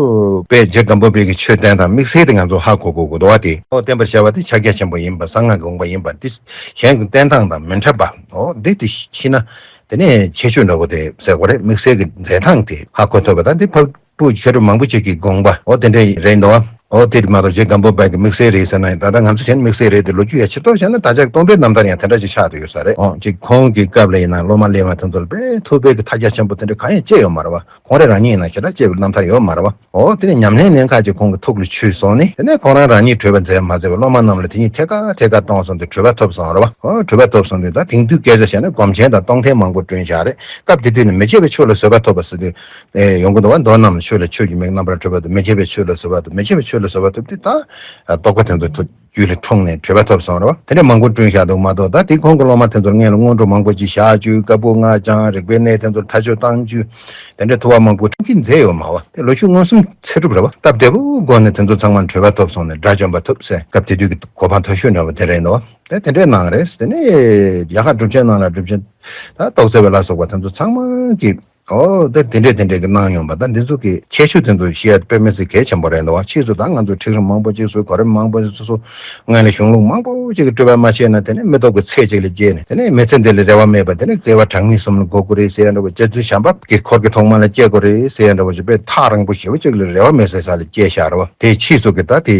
དཔེ་རྗེ་སྒམ་པོ་པའི་གི་ཆོས་བསྟན་དང་དམིགས་བསལ་དེ་ང་ཚོ་ཧ་གོ་དགོས་དགོས་འདུག་བ། དེ་ཨོ་བསྟན་པར་བྱ་བ་དེ་ཕྱག་རྒྱ་ཆེན་པོ་ཡིན་པ། གསང་སྔགས་ཀྱི་དགོངས་པ་ཡིན་པ་འདི། གཞན་གྱི་བསྟན་སྟངས་དང་མི་འཁྲབ་པ། ཨོ་འདི་དེ་ཤེས་ན། དེ་ནས་ཁྱད་ཆོས་འདྲ་བོ་དེ་ཟེར་དགོས་རེད། དམིགས་བསལ་གྱི་མཛད་སྟངས་དེ་ཧ་གོ་ཐུབ་པ་དང་། དེ་ཕར་བུ་མཁས་གྲུབ་མང་པོ་ཅིག་གི་དགོངས་པ། ཨོ་དེ་འདྲ་རེད་འདུག་བ། ཨོ་དེ་མ་གཏོགས་རྗེ་སྒམ་པོ་པ་གི་དམིགས་བསལ་རེད་ཟེར་ན། ད་ལྟ་ང་ཚོ་གཞན་དམིགས་བསལ་རེད་དེ་ལོ་རྒྱུས་ཡ་ཕྱིར་རྟོག་བྱས་ན་ད་ཆ་སྟོང་པའི་རྣམ་ཐར་ཡང་དེ་འདྲ་ཅིག་ཆགས་བསྡད་ཡོད་ས་རེད། ཨོ་ཅིག་ཁོང་གི་སྐབས་ལ་ཡིན་ན་སློབ་མ་སླེབས་མ་དེ་ཚོ་ལ་དཔེ་ཐུབ་པའི་གི་མཐའ་རྒྱ་ཆེན་པོ་དེ་འདྲ་གང་ཡང་སྐྱེས་ཡོད་མ་རེད་བ། ཁོང་རང་རང་ཉིད་ཡིན་ན་ཞེ་དྲག་སྐྱེས་པའི་རྣམ་ཐར་ཡོད་མ་རེད་བ། ཨོ་དེ་ནས་ཉམས་ལེན་ལེན་ཁ་ཅིག་ཁོང་གི་ཐུགས་ལ་ཆུད་སོང་ནས། དེ་ནས་ཁོང་རང་རང་ཉིད་གྲོལ་བར་མཛད་མ་མཛད་པར་སློབ་མ་རྣམས་ལ་དེ་ཉིད་ཐད་ཀར་ཐད་ཀར་གཏོང་སོང་སྟེ་གྲོལ་བ་ཐོབ་སོང་རེད་བ། ཨོ་གྲོལ་བ་ཐོབ་སོང་དུས་ད་དེང་དུས་སྐད་ཆ་བཤད་ན་སྒོམ་ཆེན་དང་གཏོང་ཐེངས་མང་པོ་བསྐྲུན་བཞག་རེད། སྐབས་དེ་དུས་ནས་མི་བརྗེད་པའི་ཆོས་ལ་བཟོད་པ་ཐོབ་པ་ཟེར་དུས་ཡོང་གི་འདུག་བ། མདོ་རྣམས་ཆོས་ལ་ཆོས་ཀྱི་མིག་རྣམ་པར་གྲོལ་བ་དང་། མི་བརྗེད་པའི་ཆོས་ལ་བཟོད་པ་དང་། མི་བརྗེད་པའི་ཆོས་ལ་བཟོད་པ་ཐོབ་དུས་ད་རྟོགས་པ་དེ་ཚོ་ཐོབ། རྒྱུད་ལ་འཁྲུངས་ནས་གྲོལ་བ་ཐོབ་སོང་རེད་བ། དེ་འདྲ་མང་པོ་བསྐྲུན་བཞག་འདུག་མ་གཏོགས། ད་དེ་ཁོང་གི་སློབ་མ་དེ་ཚོར་སྔོན་ལ་སྔོན་འགྲོ་མང་པོ་ཅིག་བཞག་རྒྱུ། བཀའ་པོད་ལྔ་སྦྱང་། རིག་པའི་གནས་དེ་ཚོར་ཐག་གཅོད་བཏང་རྒྱུ། དེ་འདྲ་ཐུབ་པ་མང་པོ་ཐུགས་ཀྱིས་མཛད་ཡོད་མ་བ། དེ་ལོ་རྒྱུས་མངོན་སུམ་ཚད་གྲུབ་རེད་བ། སྟབས་བདེ་པོའི་སྒོ་ནས་དེ་ཚོ་ཚང་མ་གྲོལ་བ་ཐོབ་སོང་ནས་དགྲ་བཅོམ་པ་ཐོབ་ཟེར། སྐབས་དེ་དུས་ཀྱི་གོ་འཕང་མཐོ་ཤོས་འདྲ་བ་དེ་རེད་འདུག་བ། དེ་དེ་འདྲའི་གནང་རེད། དེ་ནས་རྒྱ་གར་གྲུབ་ཆེན་ནང་ལ་གྲུབ་ཆེན་ད་ཏོག་ཙེ་བའི་ལ་སོགས་པ་དེ་ཚོ་ཚང་མ་གིས། ཨོ་དེ་དེ་འདྲས་དེ་འདྲས་ཀྱི་གནང་ཡོང་བ་དང་། འདི་ཚོ་གི་ཁྱད་ཆོས་དེ་ཚོ་ཤེས་ཡ་དཔེ་མི་སྲིད་གལ་ཆེན་པོ་རེད་འདུག་བ། ཕྱིས་སུ་ད་ང་ཚོ་ཁྲིག་རིམ་མང་པོ་ཅིག་བཟོས། གོ་རིམ་མང་པོ་ཅིག་བཟོས། སྔོན་ལ་གཞུང་ལུགས་མང་པོ་ཅིག་གི་སྤྲོས་པ་མ་ཤེས་ན། དེ་ནས་མི་རྟོགས་པའི་ཚད་ཅིག་ལ་སྐྱེས་ནས། དེ་ནས་མི་ཚེ་འདི་ལ་རེ་བ་མེད་པ། དེ་ནས་བརྩེ་བ་གྲངས་མེད་གསུམ་ལ་འགོད་དགོས་རེད་ཟེར་ཡ་འདྲ་བོ། རྗེ་བཙུན་བྱམས་པ་གི་འཁོར་གྱི་ཐོག་མ་ལ་སྐྱེ་དགོས་རེད་ཟེར་ཡ་འདྲ་བོ་ཞིག་དཔེ་ཐག་རིང་པོ་ཞེ་པོ་ཅིག་ལ་རེ་བ་མེད་སའི་ས་ལ་སྐྱེས་བཞག་རེད་བ། དེ་ཕྱིས་སུ་གི་ད་དེ་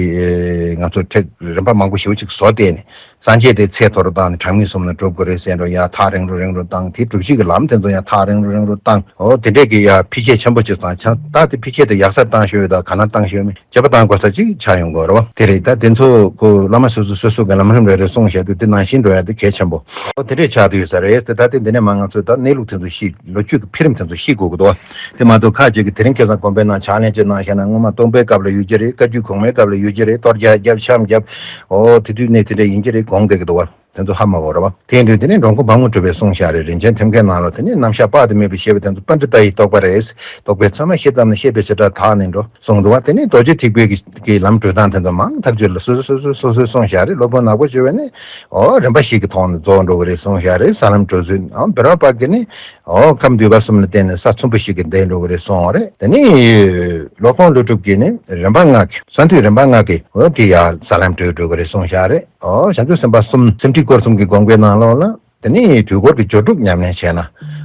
ང་ཚོ་ཁྲིག་རིམ་པ་མང་པོ་ཞེ་པོ་ཅིག་བཟོ་བསྡད་ནས། སངས་རྒྱས་དེ་ཚེ་མཐོ་རུ་བཏང་ནས་གྲངས་མེད་གསུམ་ལ་གྲུབ་དགོས་རེད་ཟེར་འགྲོ། ཡང་ཐག་རིང་རུ་རིང་རུ་བཏང་། དེ་སྒྲུབ་བྱེད་ཀྱི་ལམ་དེ་ཚོ་ཡང་ཐག་རིང་རུ་རིང་རུ་བཏང་། འོ་དེ་འདྲས་ཀྱི་ཡང་འཕེལ་རྒྱས་ཆེན་པོ་ཅིག་བཏང་། ཆང་ད་དེ་འཕེལ་རྒྱས་དེ་ཡག་སར་བཏང་ཤོས་དང་། ག་ན་བཏང་ཤོས་མེད། བྱེད་པ་བཏང་དགོས་ས་ཅིག་ཆགས་ཡོང་དགོས་རེད་བ། དེ་རེད། ད་དེ་ཚོ་ཁོ་བླ་མ་སོ་སོ་སོ་སོ་གི་ལམ་རིམ་རེ་རེ་གསུངས་བཞག་དུས། དེ་ནང་བཞིན་འགྲོ་ཡ་དེ་གལ་ཆེན་པོ། འོ་དེ་འདྲས་ཆགས་དུས་ས་རེད། དེ་ད་དེ་འདི་ནས་མ་ང་ཚོས་ད་གནས་ལུགས་དེ་ཚོ་ཤེས། ལོ་རྒྱུས་ཀྱི་འཕེལ་རིམ་དེ་ཚོ་ཤེས་དགོས་ཀྱི་འདུག་བ། དེ་མ་གཏོགས་ཁ་ཅིག་གིས་དེ་རིང་ཁ་སང་དགོན་པའི་ནང་ཕྱག་ལེན་བྱེད་གནང་བཞག་ན། སྔོན་མ་སྟོན་པའི་སྐབས་ལ་ཡོད་ཀྱི་རེད། བཀའ་བརྒྱུད་གོང་མའི་སྐབས་ལ་ཡོད་ཀྱི་རེད། གཏོར་རྒྱག་རྒྱབ། འཆམ་རྒྱབ། འོ་དེ་དུས་ནས་དེ་འདྲ་ཡིན་གྱི་རེད། དགོངས་བསྡད་ཀྱི་འདུག་བ། དེ་ཚོ་ཧ་མ་གོ་རེད་བ། དེ་ཡིན་དུས་དེ་ནས་འགྲོ་མགོན་དཔལ་མོ་གྲུ་པས་གསུངས་བཞག་རེད། རིན་ཆེན་ཐེམ་སྐས་ནང་ལ། དེ་ནས་རྣམ་གཞག་དཔག་ཏུ་མེད་པའི་བཤད་པ་དེ་ཚོ་པཎྜི་ཏ་ཡི་རྟོགས་པ་རེད། རྟོགས་པའི་མཚན་མ་ཤེས་ཙམ་ལ་བཤད་པའི་བྱེ་བྲག་དག་ནས་འགྲོ་གསུངས་འདུག་བ། དེ་ནས་རྡོ་རྗེ་ཐེག་པའི་གི་གི་ལམ་བགྲོད་སྟངས་དེ་ཚོ་མང་ཐག་ཆོད་ལ་སོ་སོ་སོ་སོ་སོ་སོས་གསུངས་བཞག་རེད། སློབ་དཔོན་ནག་པོ་ཆེ་བས་ནི་ཨོ་རིམ་པ་བཞི་གི་ཐོག་ནས་རྫོགས་འགྲོ་གི་རེད་གསུངས་བཞག་རེད། ས་ལམ་བགྲོད་ཚུལ། ཨོ་བེ་རོ་པ་གིས་ནི་ཨོ་ཁམས་འདུས་པ་གསུམ་ལ་བརྟེན་ནས་ས་ཚོམ་བུ་བཞི་གི་འདས་འགྲོ་གི་རེད་གསུངས་པ་རེད། དེ་ནས་སློབ་དཔོན་ཀླུ་སྒྲུབ་ཀྱིས་ནི་རིམ་པ་ལྔ་གི། ས་མཐོའི་རིམ་པ་ལྔ་གི་འོ་དེ་ཡར་ས་ལམ་བགྲོད་འགྲོ་གི་རེད་གསུངས་བཞག་རེད། ཨོ་བྱང་ཆུབ་སེམས་དཔའ་གསུམ་སེམས་ཁྲིད་སྐོར་གསུམ་གྱི་དགོངས་པའི་ནང་ལོགས་ལ། དེ་ནས་དུས་འཁོར་གྱི་སྦྱོར་དྲུག་ཉམས་ལེན་བྱས་ན།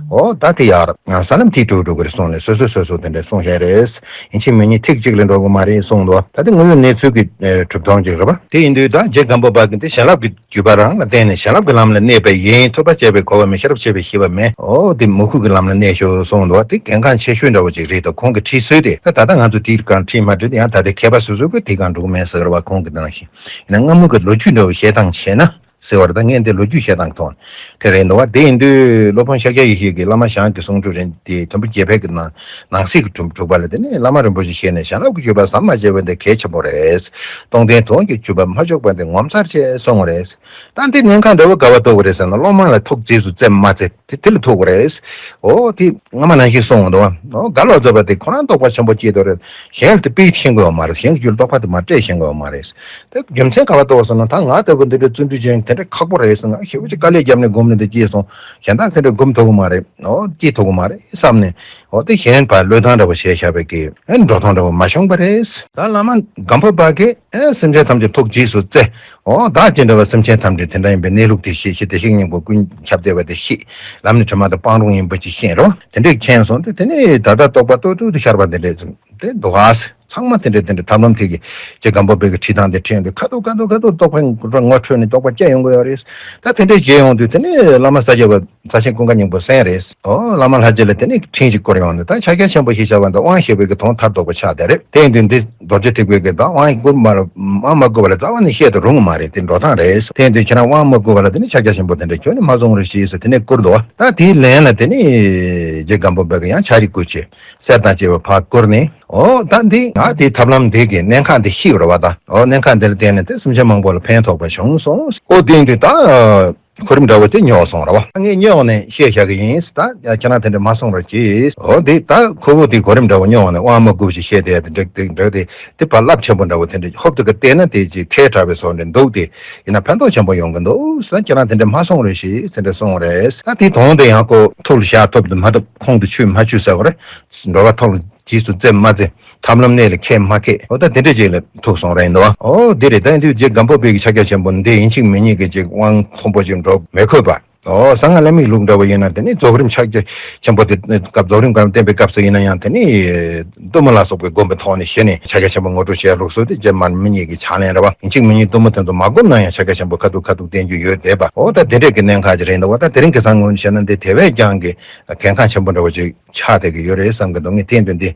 ཨོ་ད་དེ་ཡར་ས་ལམ་མཐིལ་དྲུག་འགྲོ་གི་རེད་གསུངས་ནས། སོ་སོ་སོ་སོ་དེ་འདྲ་གསུངས་བཞག་རེད། ཡིན་གཅིག་མིན་གཉིས་ཐིག་གཅིག་ལས་འགྲོ་གི་མ་རེད་གསུངས་འདུག་ད་དེ་དངོས་ཡོད་གནས་ཚུལ་གྱི་ཨེ་གྲུབ་སྟངས་ཅིག་རེད་པ། དེ་ཡིན་དུས་ད་རྗེ་སྒམ་པོ་པ་གིས་དེ་བྱིན་རླབས་ཀྱི་བརྒྱུད་པ་རང་ལ་བརྟེན་ནས་བྱིན་རླབས་ཀྱི་ལམ་ལ་གནས་པ་ཡིན། ཐོས་པ་བྱས་པས་གོ་བ་མིན། ཤེས་རབ་བྱས་པས་ཤེས་པ་མིན། ཨོ་དེ་མུ་ཁུག་གི་ལམ་ལ་གནས་ཤོག་གསུངས་འདུག་དེ་གལ་འགངས་ཆེ་ཤོས་འདྲ་བོ་ཅིག་རེད་འདུག་ཁོང་གི་ཁྲིད་སྲོལ་དེ། ད་ད་ལྟ་ང་ཚོ་དེའི་སྒང་ཁྲིད་མ་ཁྲིད་ཡང་ད་དེ་མཁས་པ་སོ་སོ་གིས་དེའི་སྒང་འགྲོ་གི་མེད་ཟེར་བ། ཁོང་གི་ནང་བཞིན་ཡིན་ན་སྔ་མོ་གི་ལོ་རྒྱུས་འདྲ་བོ་བཤད་སྟངས་བྱས་ན། ཟེར་བ་རེད། ད་ངས་འདི་ལོ་རྒྱུས་བཤད་སྟངས་ཐོག་དེ་རེད་འདུག་བ། དེ་ཡིན་དུས་སློབ་དཔོན་ཤཱཀྱ་ཡེ་ཤེས་ཀྱིས་བླ་མ་ཞང་གི་གསུང་སྒྲོས་རེད་དེ། དུམ་བུ་བརྒྱད་པའི་གི་ནང་ནང་གསེས་ཀྱི་དྲུག་པ་ལ། དེ་ནས་བླ་མ་རིན་པོ་ཆེ་ཞལ་ནས་བྱིན་རླབས་ཀྱི་བརྒྱུད་པ་ཟམ་མ་ཆད་པ་འདི་གལ་ཆེན་པོ་རེད། སྟོང་ཐུན་དོན་གྱི་བརྒྱུད་པ་མ་ཆོག་པ་འདི་ངོ་མཚར་ཆེ་གསུངས་པ་རེད། ད་འདི་ཉེན་ཁ་འདྲ་བོ་ག་བ་གཏོགས་པ་རེད་ཟེར་ན། སློབ་མ་ལ་ཐུགས་རྗེས་སུ་བརྩེ་མ་བརྩེ་དེ་དེ་ལ་ཐུག་པ་རེད། འོ་དེ་སྔ་མ་ནང་བཞིན་གསུངས་འདུག་བ། འོ་ག་ལོ་ཚོད་པ་དེ་ཁོ་རང་རྟོགས་པ་ཆེན་པོ་སྐྱེས་འདུག་རེད། གཞན་ལ་དེ་དཔེ་ཤེས་དགོས་པ་མ་རེད། གཞན་གྱི་རྒྱུད་ལ་རྟོགས་པ་དེ་མ་སྤྲད་ཤེས་དགོས་པ་མ་རེད། དེ་རྒྱུ་མཚན་ག་བ་གཏོགས་སོང་ན། ད་ང་ལྟ་བུ་འདི་འདྲའི་བརྩོན་འགྲུས་ཅན་དེ་འདྲ་ཁག་པོ་རེད་ཟེར། ང་ཞེ་པོ་ཅིག་དཀའ་ལས་བརྒྱབ་ནས་སྒོམ་ནས་འདི་སྐྱེས་སོང་། གཞན་དག་དེ་འདྲ་སྒོམ་ཐུབ་ཀྱི་མ་རེད། ཨོ་སྐྱེས་ཐུབ་ཀྱི་མ་རེད་བསམ་ནས། ཨོ་དེ་གཞན་ཕར་བློས་བཏང་འདྲ་བོ་བྱས་བཞག་པའི་གི་ཨེ་འགྲོ་སྟངས་འདྲ་བོ་མ་བྱུང་བ་རེད། ད་བླ་མ་སྒམ་པོ་པ་གིས་ཨེ་སེམས་ཅན་ཐམས་ཅད་ཐུགས་རྗེས་སུ་བརྩེ། ཨོ་བདག་ཅི་འདྲ་བ་སེམས་ཅན་ཐམས་ཅད་དེ་འདྲ་ཡིན་པའི་གནས་ལུགས་དེ་ཤེས། ཤེས་བདེ་གཤེགས་སྙིང་པོ་ཀུན་ཁྱབ་བདེ་བ་དེ་ཤེས། ལམ་ནི་དྲི་མ་དང་སྤང་རོང་ཡིན་པ་ཅིག་ཤེས་རོ། དེ་འདྲས་མཁྱེན་སོང་སྟེ། དེ་ནས་ད་ལྟ་རྟོགས་པ་ཏོག་ཏོག་ཏུ་ཤར་བ་དེ་འདྲས་ཙམ། དེ་འདུག་ག་ཚང་མ་དེ་འདྲས་དེ་འདྲས་ཐབས་ལམ་དེ་གི་རྗེ་སྒམ་པོ་པའི་གི་ཁྲིད་སྟངས་དེ་ཁྲིད་འདུག་ཁ་ཐུག་ཁ་ཐུག་ཁ་ཐུག་རྟོགས་པ་ངོ་འཕྲོད་ནས་རྟོགས་པ་སྐྱེ་ཡོང་གི་ཡོད་རེད། ད་དེ་འདྲས་བྱས་ཡོང་དུས་དེ་ནས་བླ་མ་ས་སྐྱ་པ་ས་ཆེན་ཀུན་དགའ་སྙིང་པོ་གསན་རེད། ཨོ་བླ་མ་ལྷ་རྗེ་ལ་དེ་ནས་འཕྲིན་ཞིག་བསྐུར་ཡོང་དུས། ད་ཕྱག་རྒྱ་ཆེན་པོ་ཞེས་བྱ་བ་འདི་དབང་ཞེས་པའི་གི་དོན་མཐར་གཏུགས་པ་ཆགས་བསྡད་རེད། དེ་ཡིན་དུས་འདི་རྡོ་རྗེ་ཐེག་པའི་གི་ད་དབང་བསྐུར་མ་དབང་མ་བསྐུར་བ་ལ་རྩ་བ་ནས་བཤད་དུ་རུང་གི་མ་རེད། དེ་འགྲོ་སྟངས་རེད། དེ་ཡིན་དུས་ཁྱེད་རང་དབང་མ་བསྐུར་བ་ལ་དེ་ནས་ཕྱག་རྒྱ་ཆེན་པོ་དེ་འདྲས་ཁྱོན་ནས་མ་གསུང་རོགས་ཞེས་ཟེར་དེ་ནས་བསྐུར་འདུག་ད་དེའི་ལན་ལ་དེ་ནས་རྗེ་སྒམ་པོ་པ་གིས་ཡང་ཕྱག་རིས་བསྐུར་བྱས། གསེར་དང་བཅས་པ་ཕར་བསྐུར་ནས། ཨོ་ད་འདི་ང་དེའི་ཐབས་ལམ་འདི་གི་གནད་འགག་འདི་ཤེས་པ་རེད་བ། ད་ཨོ་གནད་འགག་འདི་ལ་བརྟེན་ནས་དེ་སེམས་ཅན་མང་པོ་ལ་ཕན་ཐོགས་པ་བྱུང་སོང་། ཨོ་དེ་འདི་ད་ གོ་རིམ་འདྲ་བོ་དེ་སྨྱོ་སོང་ར་བ། ངས་སྨྱོ་ནས་བཤད་བཞག་གི་ཡིན། ད་ཁྱེད་རང་དེ་འདྲ་མ་གསུང་རོགས་གྱིས། འོ་དེ་ད་ཁོ་བོ་དེ་གོ་རིམ་འདྲ་བོ་སྨྱོ་ནས་དབང་མ་དགོས་ཞིག་བཤད་དེ་དེ་འདྲ་དེ་འདྲ་དེ་དེ་བར་རླབས་ཆེན་པོ་འདྲ་བོ་དེ་འདྲ་ཧོབ་ཏེ་གི་བལྟས་ན་དེ་ཅིག་ཁྲལ་དྲག་པའི་བཟོ་འདྲ་འདུག་སྟེ། ཡིན་ན་ཕན་ཐོགས་ཆེན་པོ་ཡོང་གི་འདུག་ཟེར། ཁྱེད་རང་དེ་འདྲ་མ་གསུང་རོགས་ཞེས་དེ་འདྲ་གསུངས་རེད། ད་དེའི་དོན་དེ་ཡང་ཁོ་ཐུགས་ལ་བཞག་ཐུབ་དུ་མ་ཐུབ་ཁོང་དུ་ཆུད་མ་ཆུད་ཟེར་བ་རེད། འགྲོ་བ་ཐོག་ལ་རྗེས་སུ་བཙེམ་མ་བཙེམ། ཐབས་ལམ་གནད་ལ་འཁེལ་མ་འཁེལ། འོ་ད་དེ་འདྲ་ཅིག་ལ་ཐུག་སོང་རེད་འདུག་བ། འོ་འདི་རེད། ད་ཡིན་དུས་རྗེ་སྒམ་པོ་པའི་གི་ཕྱག་རྒྱ་ཆེན་པོ་འདི་ཡིན་གཅིག་མིན་གཉིས་ཀྱི་ཅིག་དབང་མཐོན་པོ་ཅིག་འགྲོ་མི་དགོས་པ། ཨོ་གསང་སྔགས་བླ་མེད་ལུགས་འདྲ་བོ་ཡིན་ན་དེ་ནི་རྫོགས་རིམ་ཕྱག་རྒྱ་ཆེན་པོ་དེ་སྐབས་རྫོགས་རིམ་གང་བསྟན་པའི་སྐབས་སུ་ཡིན་ན་ཡང་དེ་ནི་གཏུམ་མོ་ལ་སོགས་པའི་སྒོམ་པའི་ཐོག་ནས་གཞི་ནས་ཕྱག་རྒྱ་ཆེན་པོ་ངོ་སྤྲོད་བྱེད་ལུགས་སྲོལ་དེ་རྗེ་མར་མི་གཉིས་ཀྱི་ཕྱག་ལེན་རེད་བ། ཡིན་གཅིག་མིན་གཉིས་གཏུམ་མོ་དེ་ཚོ་མ་བསྒོམས་ན་ཡང་ཕྱག་རྒྱ་ཆེན་པོ་ཁ་ཐུག་ཁ་ཐུག་བསྟན་རྒྱུ་ཡོད་བསྡད་པ། ཨོ་ད་དེ་འདྲས་ཀྱི་གནད་འགག་ཅིག་རེད་འདུག་བ། ད་དེ་རིང་གི་གསང་སྔགས་བཤད་ན་འདི་དེ་བས་ཀྱང་གི་གལ་འགངས་ཆེན་པོ་འདྲ་བོ་ཅིག་ཆགས་བསྡད་ཀྱི་ཡོད་རེད་བསམ་གྱི་འདུག་ངས་སྟེང་དུ་འདི་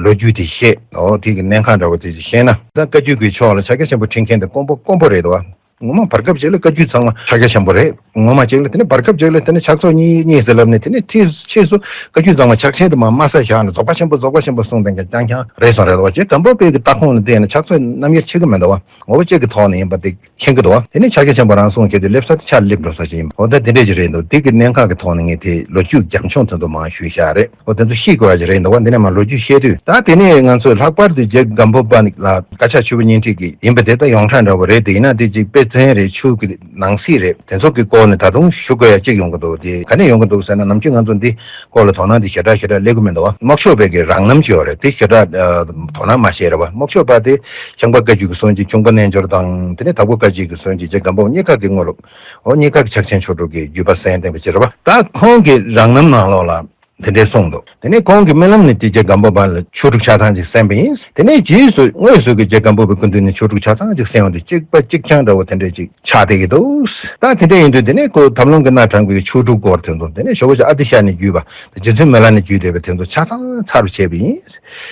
ལོ་རྒྱུས་དེ་བཤད། ཨོ་དེ་གི་གནད་འགག་འདྲ་བོ་དེ་ཅིག་བཤད་ན། ད་བཀའ་བརྒྱུད་ཀྱི་ཕྱོགས་ལ་ཕྱག་རྒྱ་ཆེན་པོ་ཁྲིད་མཁན་དེ་དཀོན་པོ་དཀོན་པོ་རེད་འདུག་བ། ངོ་མ་བར་སྐབས་ཤིག་ལ་བཀའ་བརྒྱུད་ཚང་མ་ཕྱག་རྒྱ་ཆེན་པོ་རེད། ངོ་མ་ཅིག་ལ་དེ་ནས་བར་སྐབས་ཅིག་ལ་དེ་ནས་ཕྱག་རྫོགས་གཉིས་གཉིས་ཟེར་ལབ་ནས་དེ་ནས་ཕྱིས་ཕྱིས་སུ་བཀའ་བརྒྱུད་ཚང་མ་ཕྱག་ཆེན་དུ་མ་དམའ་ས་བཞག་ནས་རྫོགས་པ་ཆེན་པོ་རྫོགས་པ་ཆེན་པོ་གསུངས་བསྡད་མཁན་རྐྱང་རྐྱང་རེད་སོང་རེད་བ། རྗེ་སྒམ་པོ་པའི་གི་ལྟ་ཁུངས་ལ་བལྟས་ན་ཕྱག་རྫོགས་རྣམ་དབྱེ་ཕྱེ་གི་མི་འདུག་བ། ངོ་བོ་གཅིག་གི་ཐོག་ནས་ཡིན་པ་དེ་མཁྱེན་གི་འདུག་བ། དེ་ནས་ཕྱག་རྒྱ་ཆེན་པོ་རང་གསུངས་བྱས་ཏེ་སླེབས་ས་དེ་ཕྱག་སླེབས་འགྲོ་ས་ཞིག་ཡིན། འོ་ད་དེ་འདྲས་ཅིག་རེད་འདུག་དེ་གི་གནད་འགག་གི་ཐོག་ནས་ངས་དེ་ལོ་རྒྱུས་རྒྱབ་ལྗོངས་དེ་ཚོ་མང་ཞུས་བཞག་རེད། འོ་དེ་ཚོ་ཤེས་དགོས་པ་ཞིག་རེད་འདུག་བ། འདི་ནས་མར་ལོ་རྒྱུས་བཤད་དུས་ད་དེ་ནས་ང་ཚོས་ལྷག་པར་དུ་རྗེ་སྒམ་པོ་པ་ལ་བཀའ་ཕྱག་ཆུ་བོ་གཉིས་འཁྲིགས་ཀྱི་ཡིན་པ་དེ་ད་ཡོངས་གྲགས་འདྲ་བོ་རེད། དེ་ཡིན་ན་དེ་ཅིག་དཔེ་མཚོན་རེད། ཆོས་ཀྱི་ནང་གསེས་རེད། དེ་ཚོ་གི་སྐོར་ནས་ད་དུང་ཞུ་དགོས་ཡ་གཅིག་ཡོང་གི་འདུག་དེ་ག་ནས་ཡོང་གི་འདུག་ཟེར་ན། ནམ་རྒྱུན་ང་ཚོ་འདི་སྐོར་ལ་དོ་སྣང་འདི་ཞེ་དྲག་ཞེ་དྲག་སླེབས་ཀྱི་མི་འདུག་བ། རྨོག་ཞོགས་པའི་གི་རང་རྣམ་ཅིག་ཡོད་རེད། དེ་ཞེ་དྲག་ཨ་དོ་སྣང་མ་བྱས་རེད་བ། རྨོག་ཞོགས་པ་དེ་ཤངས་པ་བཀའ་བརྒྱུད་ཀྱི་སངས་རྒྱས་འབྱུང་པོ་རྣལ་འབྱོར་དང་། དེ་ནས་དྭགས་པོ་བཀའ་བརྒྱུད་ཀྱི་སངས་རྒྱས་རྗེ་སྒམ་པོ་གཉིས་ཀ་གི་དངོས་སློབ། འོ་གཉིས་ཀ་གི་ཕྱག་ཆེན་མཆོག་སྒྲུབ་ཀྱི་བརྒྱུད་པ་གསན་བསྟན་པ་ཅིག་རེད་བ། ད་ཁོང་གི་རང་རྣམ་ནང་ལོགས་ལ་དེ་འདྲའི་གསུངས་འདུག་དེ་ནས་ཁོང་གི་རྨི་ལམ་ནས་དེ་རྗེ་སྒམ་པོ་པ་ལ་ཆོས་དྲུག་ཆ་ཚང་ཅིག་གསན་པ་ཡིན། དེ་ནས་རྗེས་སུ་དངོས་སུ་གི་རྗེ་སྒམ་པོ་པའི་སྐུ་མདུན་ནས་ཆོས་དྲུག་ཆ་ཚང་ཅིག་གསན་ཡོང་དུས་གཅིག་པ་གཅིག་རྐྱང་འདྲ་བོ་དེ་འདྲས་ཅིག་ཆགས་བསྡད་ཀྱི་འདུག་ད་དེ་འདྲ་ཡིན་དུས་དེ་ནས་ཁོ་ཐབས་ལམ་གྱི་སྣ་དྲངས་པའི་ཆོས་དྲུག་སྐོར་དེ་ཚོ། དེ་ནས་ཇོ་བོ་རྗེ་ཨ་ཏི་ཤ་ནས་བརྒྱུད་པ་རྗེ་བཙུན་མི་ལ་ནས་བརྒྱུད་བསྡད་པའི་དེ་ཚོ་ཆ་ཚང་ཚར་བྱས་པ་ཡིན།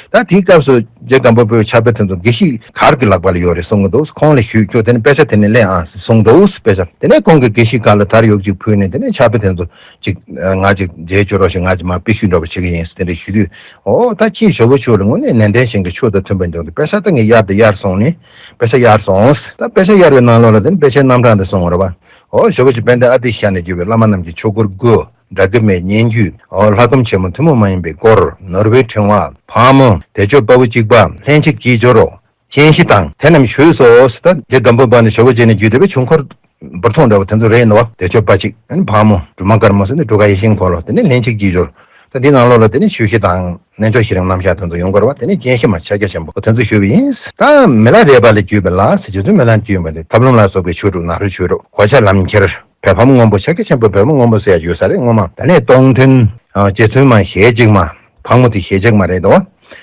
ད་དེའི་སྐབས་སུ་རྗེ་སྒམ་པོ་པའི་ཕྱག་དཔེ་དེ་ཚོ་དགེ་བཤེས་གར་གྱི་ལག་པ་ལ་ཡོད་རེད་གསུང་གི་འདུག་ཁོང་ལ་ཞུས། ཁྱོད་དེ་ནས་དཔེ་ཆ་དེ་ནས་ལེན་ཨང་གསུང་འདུག་དཔེ་ཆ་དེ་ནས་ཁོང་གིས་དགེ་བཤེས་གར་ལ་དར་ཡོད་ཅིག་ཕུལ་ནས། དེ་ནས་ཕྱག་དཔེ་དེ་ཚོ་ཅིག་ང་ཅིག་མཇལ་བཅུག་རོགས་ཞེས་ང་ཅིག་མར་དཔེ་ཞུས་འདྲ་བོ་བྱེད་ཀྱི་ཡིན་ཟེར་དེ་འདྲ་ཞུས་དུས། ཨོ་ད་ཁྱེད་ཇོ་བོ་ཆོས་ལ་དངོས་གནས་ནན་ཏན་ཞིང་གི་ཆོས་དང་མཐུན་པ་འདུག་དཔེ་ཆ་ད་ངས་གཡར་དང་གཡར་སོང་ནས་དཔེ་ཆ་གཡར་སོང་། ད་དཔེ་ཆ་གཡར་བའི་ནང་ལོགས་ལ་དེ་ནི་དཔེ་ཆའི་རྣམ་གྲངས་དེ་གསུངས་པ་རེད་བ། ཨོ་ཇོ་བོ་རྗེ་དཔལ་ལྡན་ཨ་ཏི་ཤ་ནས་བརྒྱུད་པའི་བླ་མ་རྣམས་ཀྱི་ཆོས་སྐོར་དགུ། སྒྲ་སྐུད་མའི་སྙན་བརྒྱུད། ཨོ་ལྷ་སྒོམ་ཆེན་མོ་ཐུན་མོང་མ་ཡིན་པའི་སྐོར། ནོར་བུའི་ཕྲེང་བ། ཕག་མོ། བདེ་མཆོག་དཔའ་བོ་གཅིག་པ། ལྷན་ཅིག་སྐྱིལ་སྦྱོར་རོ། སྤྱན་ཤེལ་དང་། དེ་རྣམས་ཞུས་སོ། ད་རྗེ་སྒམ་པོ་པ་ནས་ཇོ་བོ་རྗེ་ནས་བརྒྱུད་བསྡད་པའི་ཆོས་འཁོར་འབུར་ཐོག་འདྲ་བོ་དེ་ཚོ་རེད་འདུག་བ། བདེ་མཆོག་དཔའ་གཅིག་ཨ་ནི་ཕག་མོ། སྒྲོལ་མ་དཀར་མོ་ཟེར་ནས་སྒྲོལ་དཀར་ཡེ་ཤེས་འཁོར་ལོ། དེ་ནས་ལྷན་ཅིག་སྐྱིལ་སྦྱོར། ད་འདི་ནང་ལོགས་ལ་དེ་ནས་ཞུ་ཤེས་དང་རྣལ་འབྱོར་ཤེས་རིག་རྣམ་གཞག་དེ་ཚོ་ཡོང་གི་རེད་བ། དེ་ནས་སྤྱན་ཤེལ་མ་ཕྱག་རྒྱ་ཆེན་པོ་དེ་ཚོ་ཞུས་པ་ཡིན། ད་མི་ལ་རས་པ་ལ་བརྒྱུད་པའི་ལ་ཟེར་རྗེ་བཙུན་མི་ལ་བརྒྱུད་པ་དེ་ཐབས་ལམ་ལ་སོགས་པའི་ཆོས་དྲུག་ནཱ་རོའི་ཆོས་དྲུག་གོ་ཆ་ལམ་ཁྱེར། བོད་ཕམ་སྔོན་པོ། ཕྱག་རྒྱ་ཆེན་པོ་བོད་ཕམ་སྔོན་པོ་ཟེར་ཡ་ཡོད་ས་རེད་སྔོན་མ། དེ་ནས་སྟོང་ཐུན། རྗེ་བཙུན་མ་ཞལ་གཅིག་མ། ཕག་མོ་དེ་ཞལ་གཅིག་མ་རེད་དོ།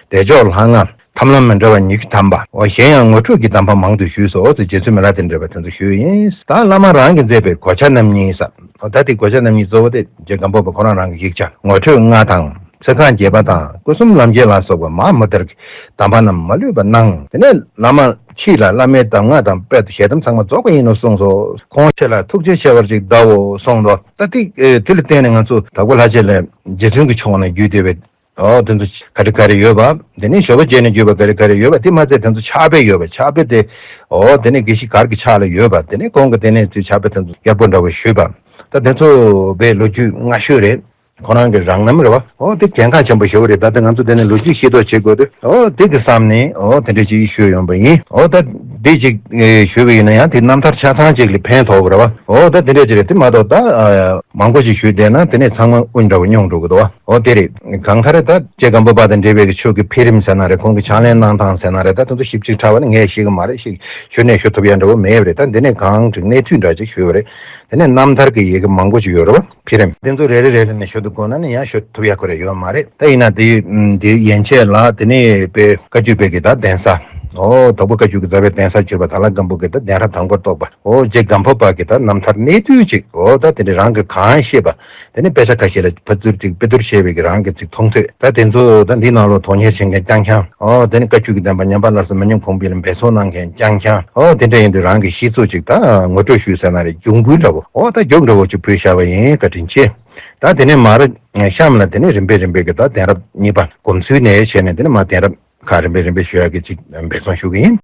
བདེ་མཆོག་ལྷ་ལྔ། ཐབས་ལམ་མི་འདྲ་བ་ཉི་ཤུ་ཐམ་པ། འོ་གཞན་ཡང་ངོ་སྤྲོད་ཀྱི་གདམས་པ་མང་དུ་ཞུས་སོ། འོ་ཙི་རྗེ་བཙུན་མི་ལ་དེ་འདྲ་བ་དེ་ཚོ་ཞུས་ཡིན། ད་བླ་མ་རང་གིས་མཛད་པའི་གོ་ཆ་རྣམ་གཉིས་ས། འོ་ད་དེ་གོ་ཆ་རྣམ་གཉིས་གཙོ་བོ་དེ་རྗེ་སྒམ་པོ་པ་ཁོ་རང་རང་གི་ཡིག་ཆ། ངོ་སྤྲོད་ལྔ་དང་། ཚིག་རྐང་རྒྱས་པ་དང་སྐུ་གསུམ་ལམ་ཁྱེར་ལ་སོགས་པ་མ་མོ་དར་གྱི་གདམས་པ་རྣམས་མ་ལུས་པ་གནང་། དེ་ནས་བླ་མ་ཁྱེད་ལ་བླ་མའི་གདམས་ངག་དང་དཔལ་དུ་ཞལ་གདམས་ཚང་མ་རྫོགས་པ་ཡིན་ནོ་གསུངས་སོ། ཁོང་ཁྱེད་ལ་ཐུགས་རྗེ་ཆེ་བར་ཅིག་གདའོ་གསུངས་དོ། ད་དེ་དེ་ལ་བརྟེན་ནས་ང་ཚོ་དྭགས་པོ་ལྷ་རྗེ་ལ་རྗེ་བཙུན་གྱི་ཕྱོགས་ནས་བརྒྱུད་བསྡད་པའི། ཨོ་དེ་ཚོ་ག་རེ་ག་རེ་ཡོད་པ། དེ་ནས་ཞོལ་པ་བརྒྱད་ནས་བརྒྱུད་པ་ག་རེ་ག་རེ་ཡོད་པ། དེ་མ་ཚད་དེ་ཚོ་ཕྱག་དཔེ་ཡོད་པ། ཕྱག་དཔེ་དེ་ཨོ་དེ་ནས་དགེ་བཤེས་གར་གྱི་ཕྱག་ལ་ཡོད་པ། དེ་ནས་གོང་གི་དེ་ནས་ཚུར་ཕྱག་དཔེ་དེ་ཚོ་ཡག་པོ་འདྲ་བོ་ཞུས་པ། ད་དེ་ཚོ་བའི་ལོ་རྒྱུས་སྔ་ཤོས་རེད། ཁོ་རང་གི་རང་རྣམ་རེད་བ། ཨོ་དེ་གལ་འགངས་ཆེན་པོ་ཞེ་པོ་རེད། ད་ལྟ་ང་ཚོ་དེ་ནས་ལོ་རྒྱུས་ཤེས་རྟོགས་བྱེད་དགོས་དུས། ཨོ་དེ་གི་བསམ་ནས་ཨོ་དེ་འདྲ་ཅིག་ཞུས་ཡོང་པ་ཡིན། ཨོ་ད་དེ་ཅིག་ཞུས་པ་ཡིན་ན་ཡང་དེ་རྣམ་ཐར་ཆ་ཚང་ཅིག་ལ་ཕན་ཐོགས་པ་རེད་བ། ཨོ་ད་དེ་འདྲ་ཅིག་རེད། དེ་མ་གཏོགས་ད་མང་པོ་ཞིག་ཞུས་བསྡད་ན་དེ་ནས་ཚང་མ་དབུ་འདྲ་བོ་སྙུང་འགྲོ་གི་འདུག་བ། ཨོ་དེ་རེད། གང་ལྟར་ད་རྗེ་སྒམ་པོ་པ་དང་འབྲེལ་བའི་གི་ཆོས་ཀྱི་འཕེལ་རིམ་ཟེར་ན་རེད། ཁོང་གི་ཕྱག་ལེན་གནང་སྟངས་ཟེར་ན་རེད། ད་དེ་ཚོ་ཞིབ་ཅིག་ཕྲ་བ་ནི་ངས་ཤེས་ཀྱི་མ་རེད། ཞིག་ཞུ་ནས་ཞུ་ཐུབ་ཡ་འདྲ་བོ་མེད་པ་རེད། ད་འདི་ནས་གང་ཅིག་གནས་ཚུལ་འདྲ་ཅིག་ཞུས་པ་རེད། དེ་ནས་རྣམ་ཐར་གྱི་ཡི་གེ་མང་པོ་ཅིག་ཡོད་རེད་བ། འཕེལ་རིམ་དེ་ཚོ་རེ་རེ་རེ་རེ་ནས་ཞུ་དུ་དགོས་ན་ནི་ཡང་ཞུ་ཐུབ་ཡ་ཁོ་རེ་ཡོད་མ་རེད། ད་ཡིན་ན་དེ་དེ་ཡན་ཆད་ལ་དེ་ནས་དཔེ་བཀའ་བརྒྱུད་པའི་གི་ད་གདན་ས། ཨོ་དྭགས་པོ་བཀའ་བརྒྱུད་ཀྱི་རྩ་བའི་གདན་ས་གྱུར་པ་དྭགས་ལྷ་སྒམ་པོ་གི་ད་གདན་རབས་དང་པོར་གཏོགས་པ། ཨོ་རྗེ་སྒམ་པོ་པ་གི་ད་རྣམ་ཐར་གནས་ཚུལ་ཅིག་ཨོ་ད་དེ་འདྲ་རང་གི་གང་ཤེས་པ། དེ་ནས་དཔེ་ཆ་ཁ་ཤས་ལ་ཕར་ཚུར་ཅིག་དཔེ་བསྡུར་བྱས་པའི་གི་རང་གི་ཅིག་མཐོང་ཐོས། ད་དེ་ཚོ་ད་འདི་ནང་ལོགས་དོན་གཉེར་བྱེད་མཁན་རྐྱང་རྐྱང་། ཨོ་དེ་ནི་བཀའ་བརྒྱུད་ཀྱི་བསྟན་པ་ཉམས་པ་སླར་གསོ་མི་ཉམས་གོང་འཕེལ་ལ་འབད་བརྩོན་གནང་མཁན་རྐྱང་རྐྱང་། ཨོ་དེ་འདྲ་ཡིན་དུས་རང་གི་ཤེས་ཚོད་ཅིག་ད་ངོ་སྤྲོད་ཞུས་ཟེར་ན་རེད། རྒྱུགས་འབུལ་འདྲ་བོ། ཨོ་ད་རྒྱུགས་འདྲ་བོ་ཅིག་ཕུལ་བཞག་པ་ཡིན། བཀའ་དྲིན་ཆེ། ད་དེ་ནས་མར་གཤམ་ལ་དེ་ནས་རིམ་པས་རིམ་པས་ཀྱི་ད་གདན་རབས་གཉིས་པ་སྒོམ་ཚུལ་ནས་བྱས་ནས་དེ་ནས་མར་གདན་རབས་ཁག་རིམ་པས་རིམ་པས་ཞུ་ཡག་གི་ཅིག་འབད་བརྩོན་ཞུ་གི་ཡིན།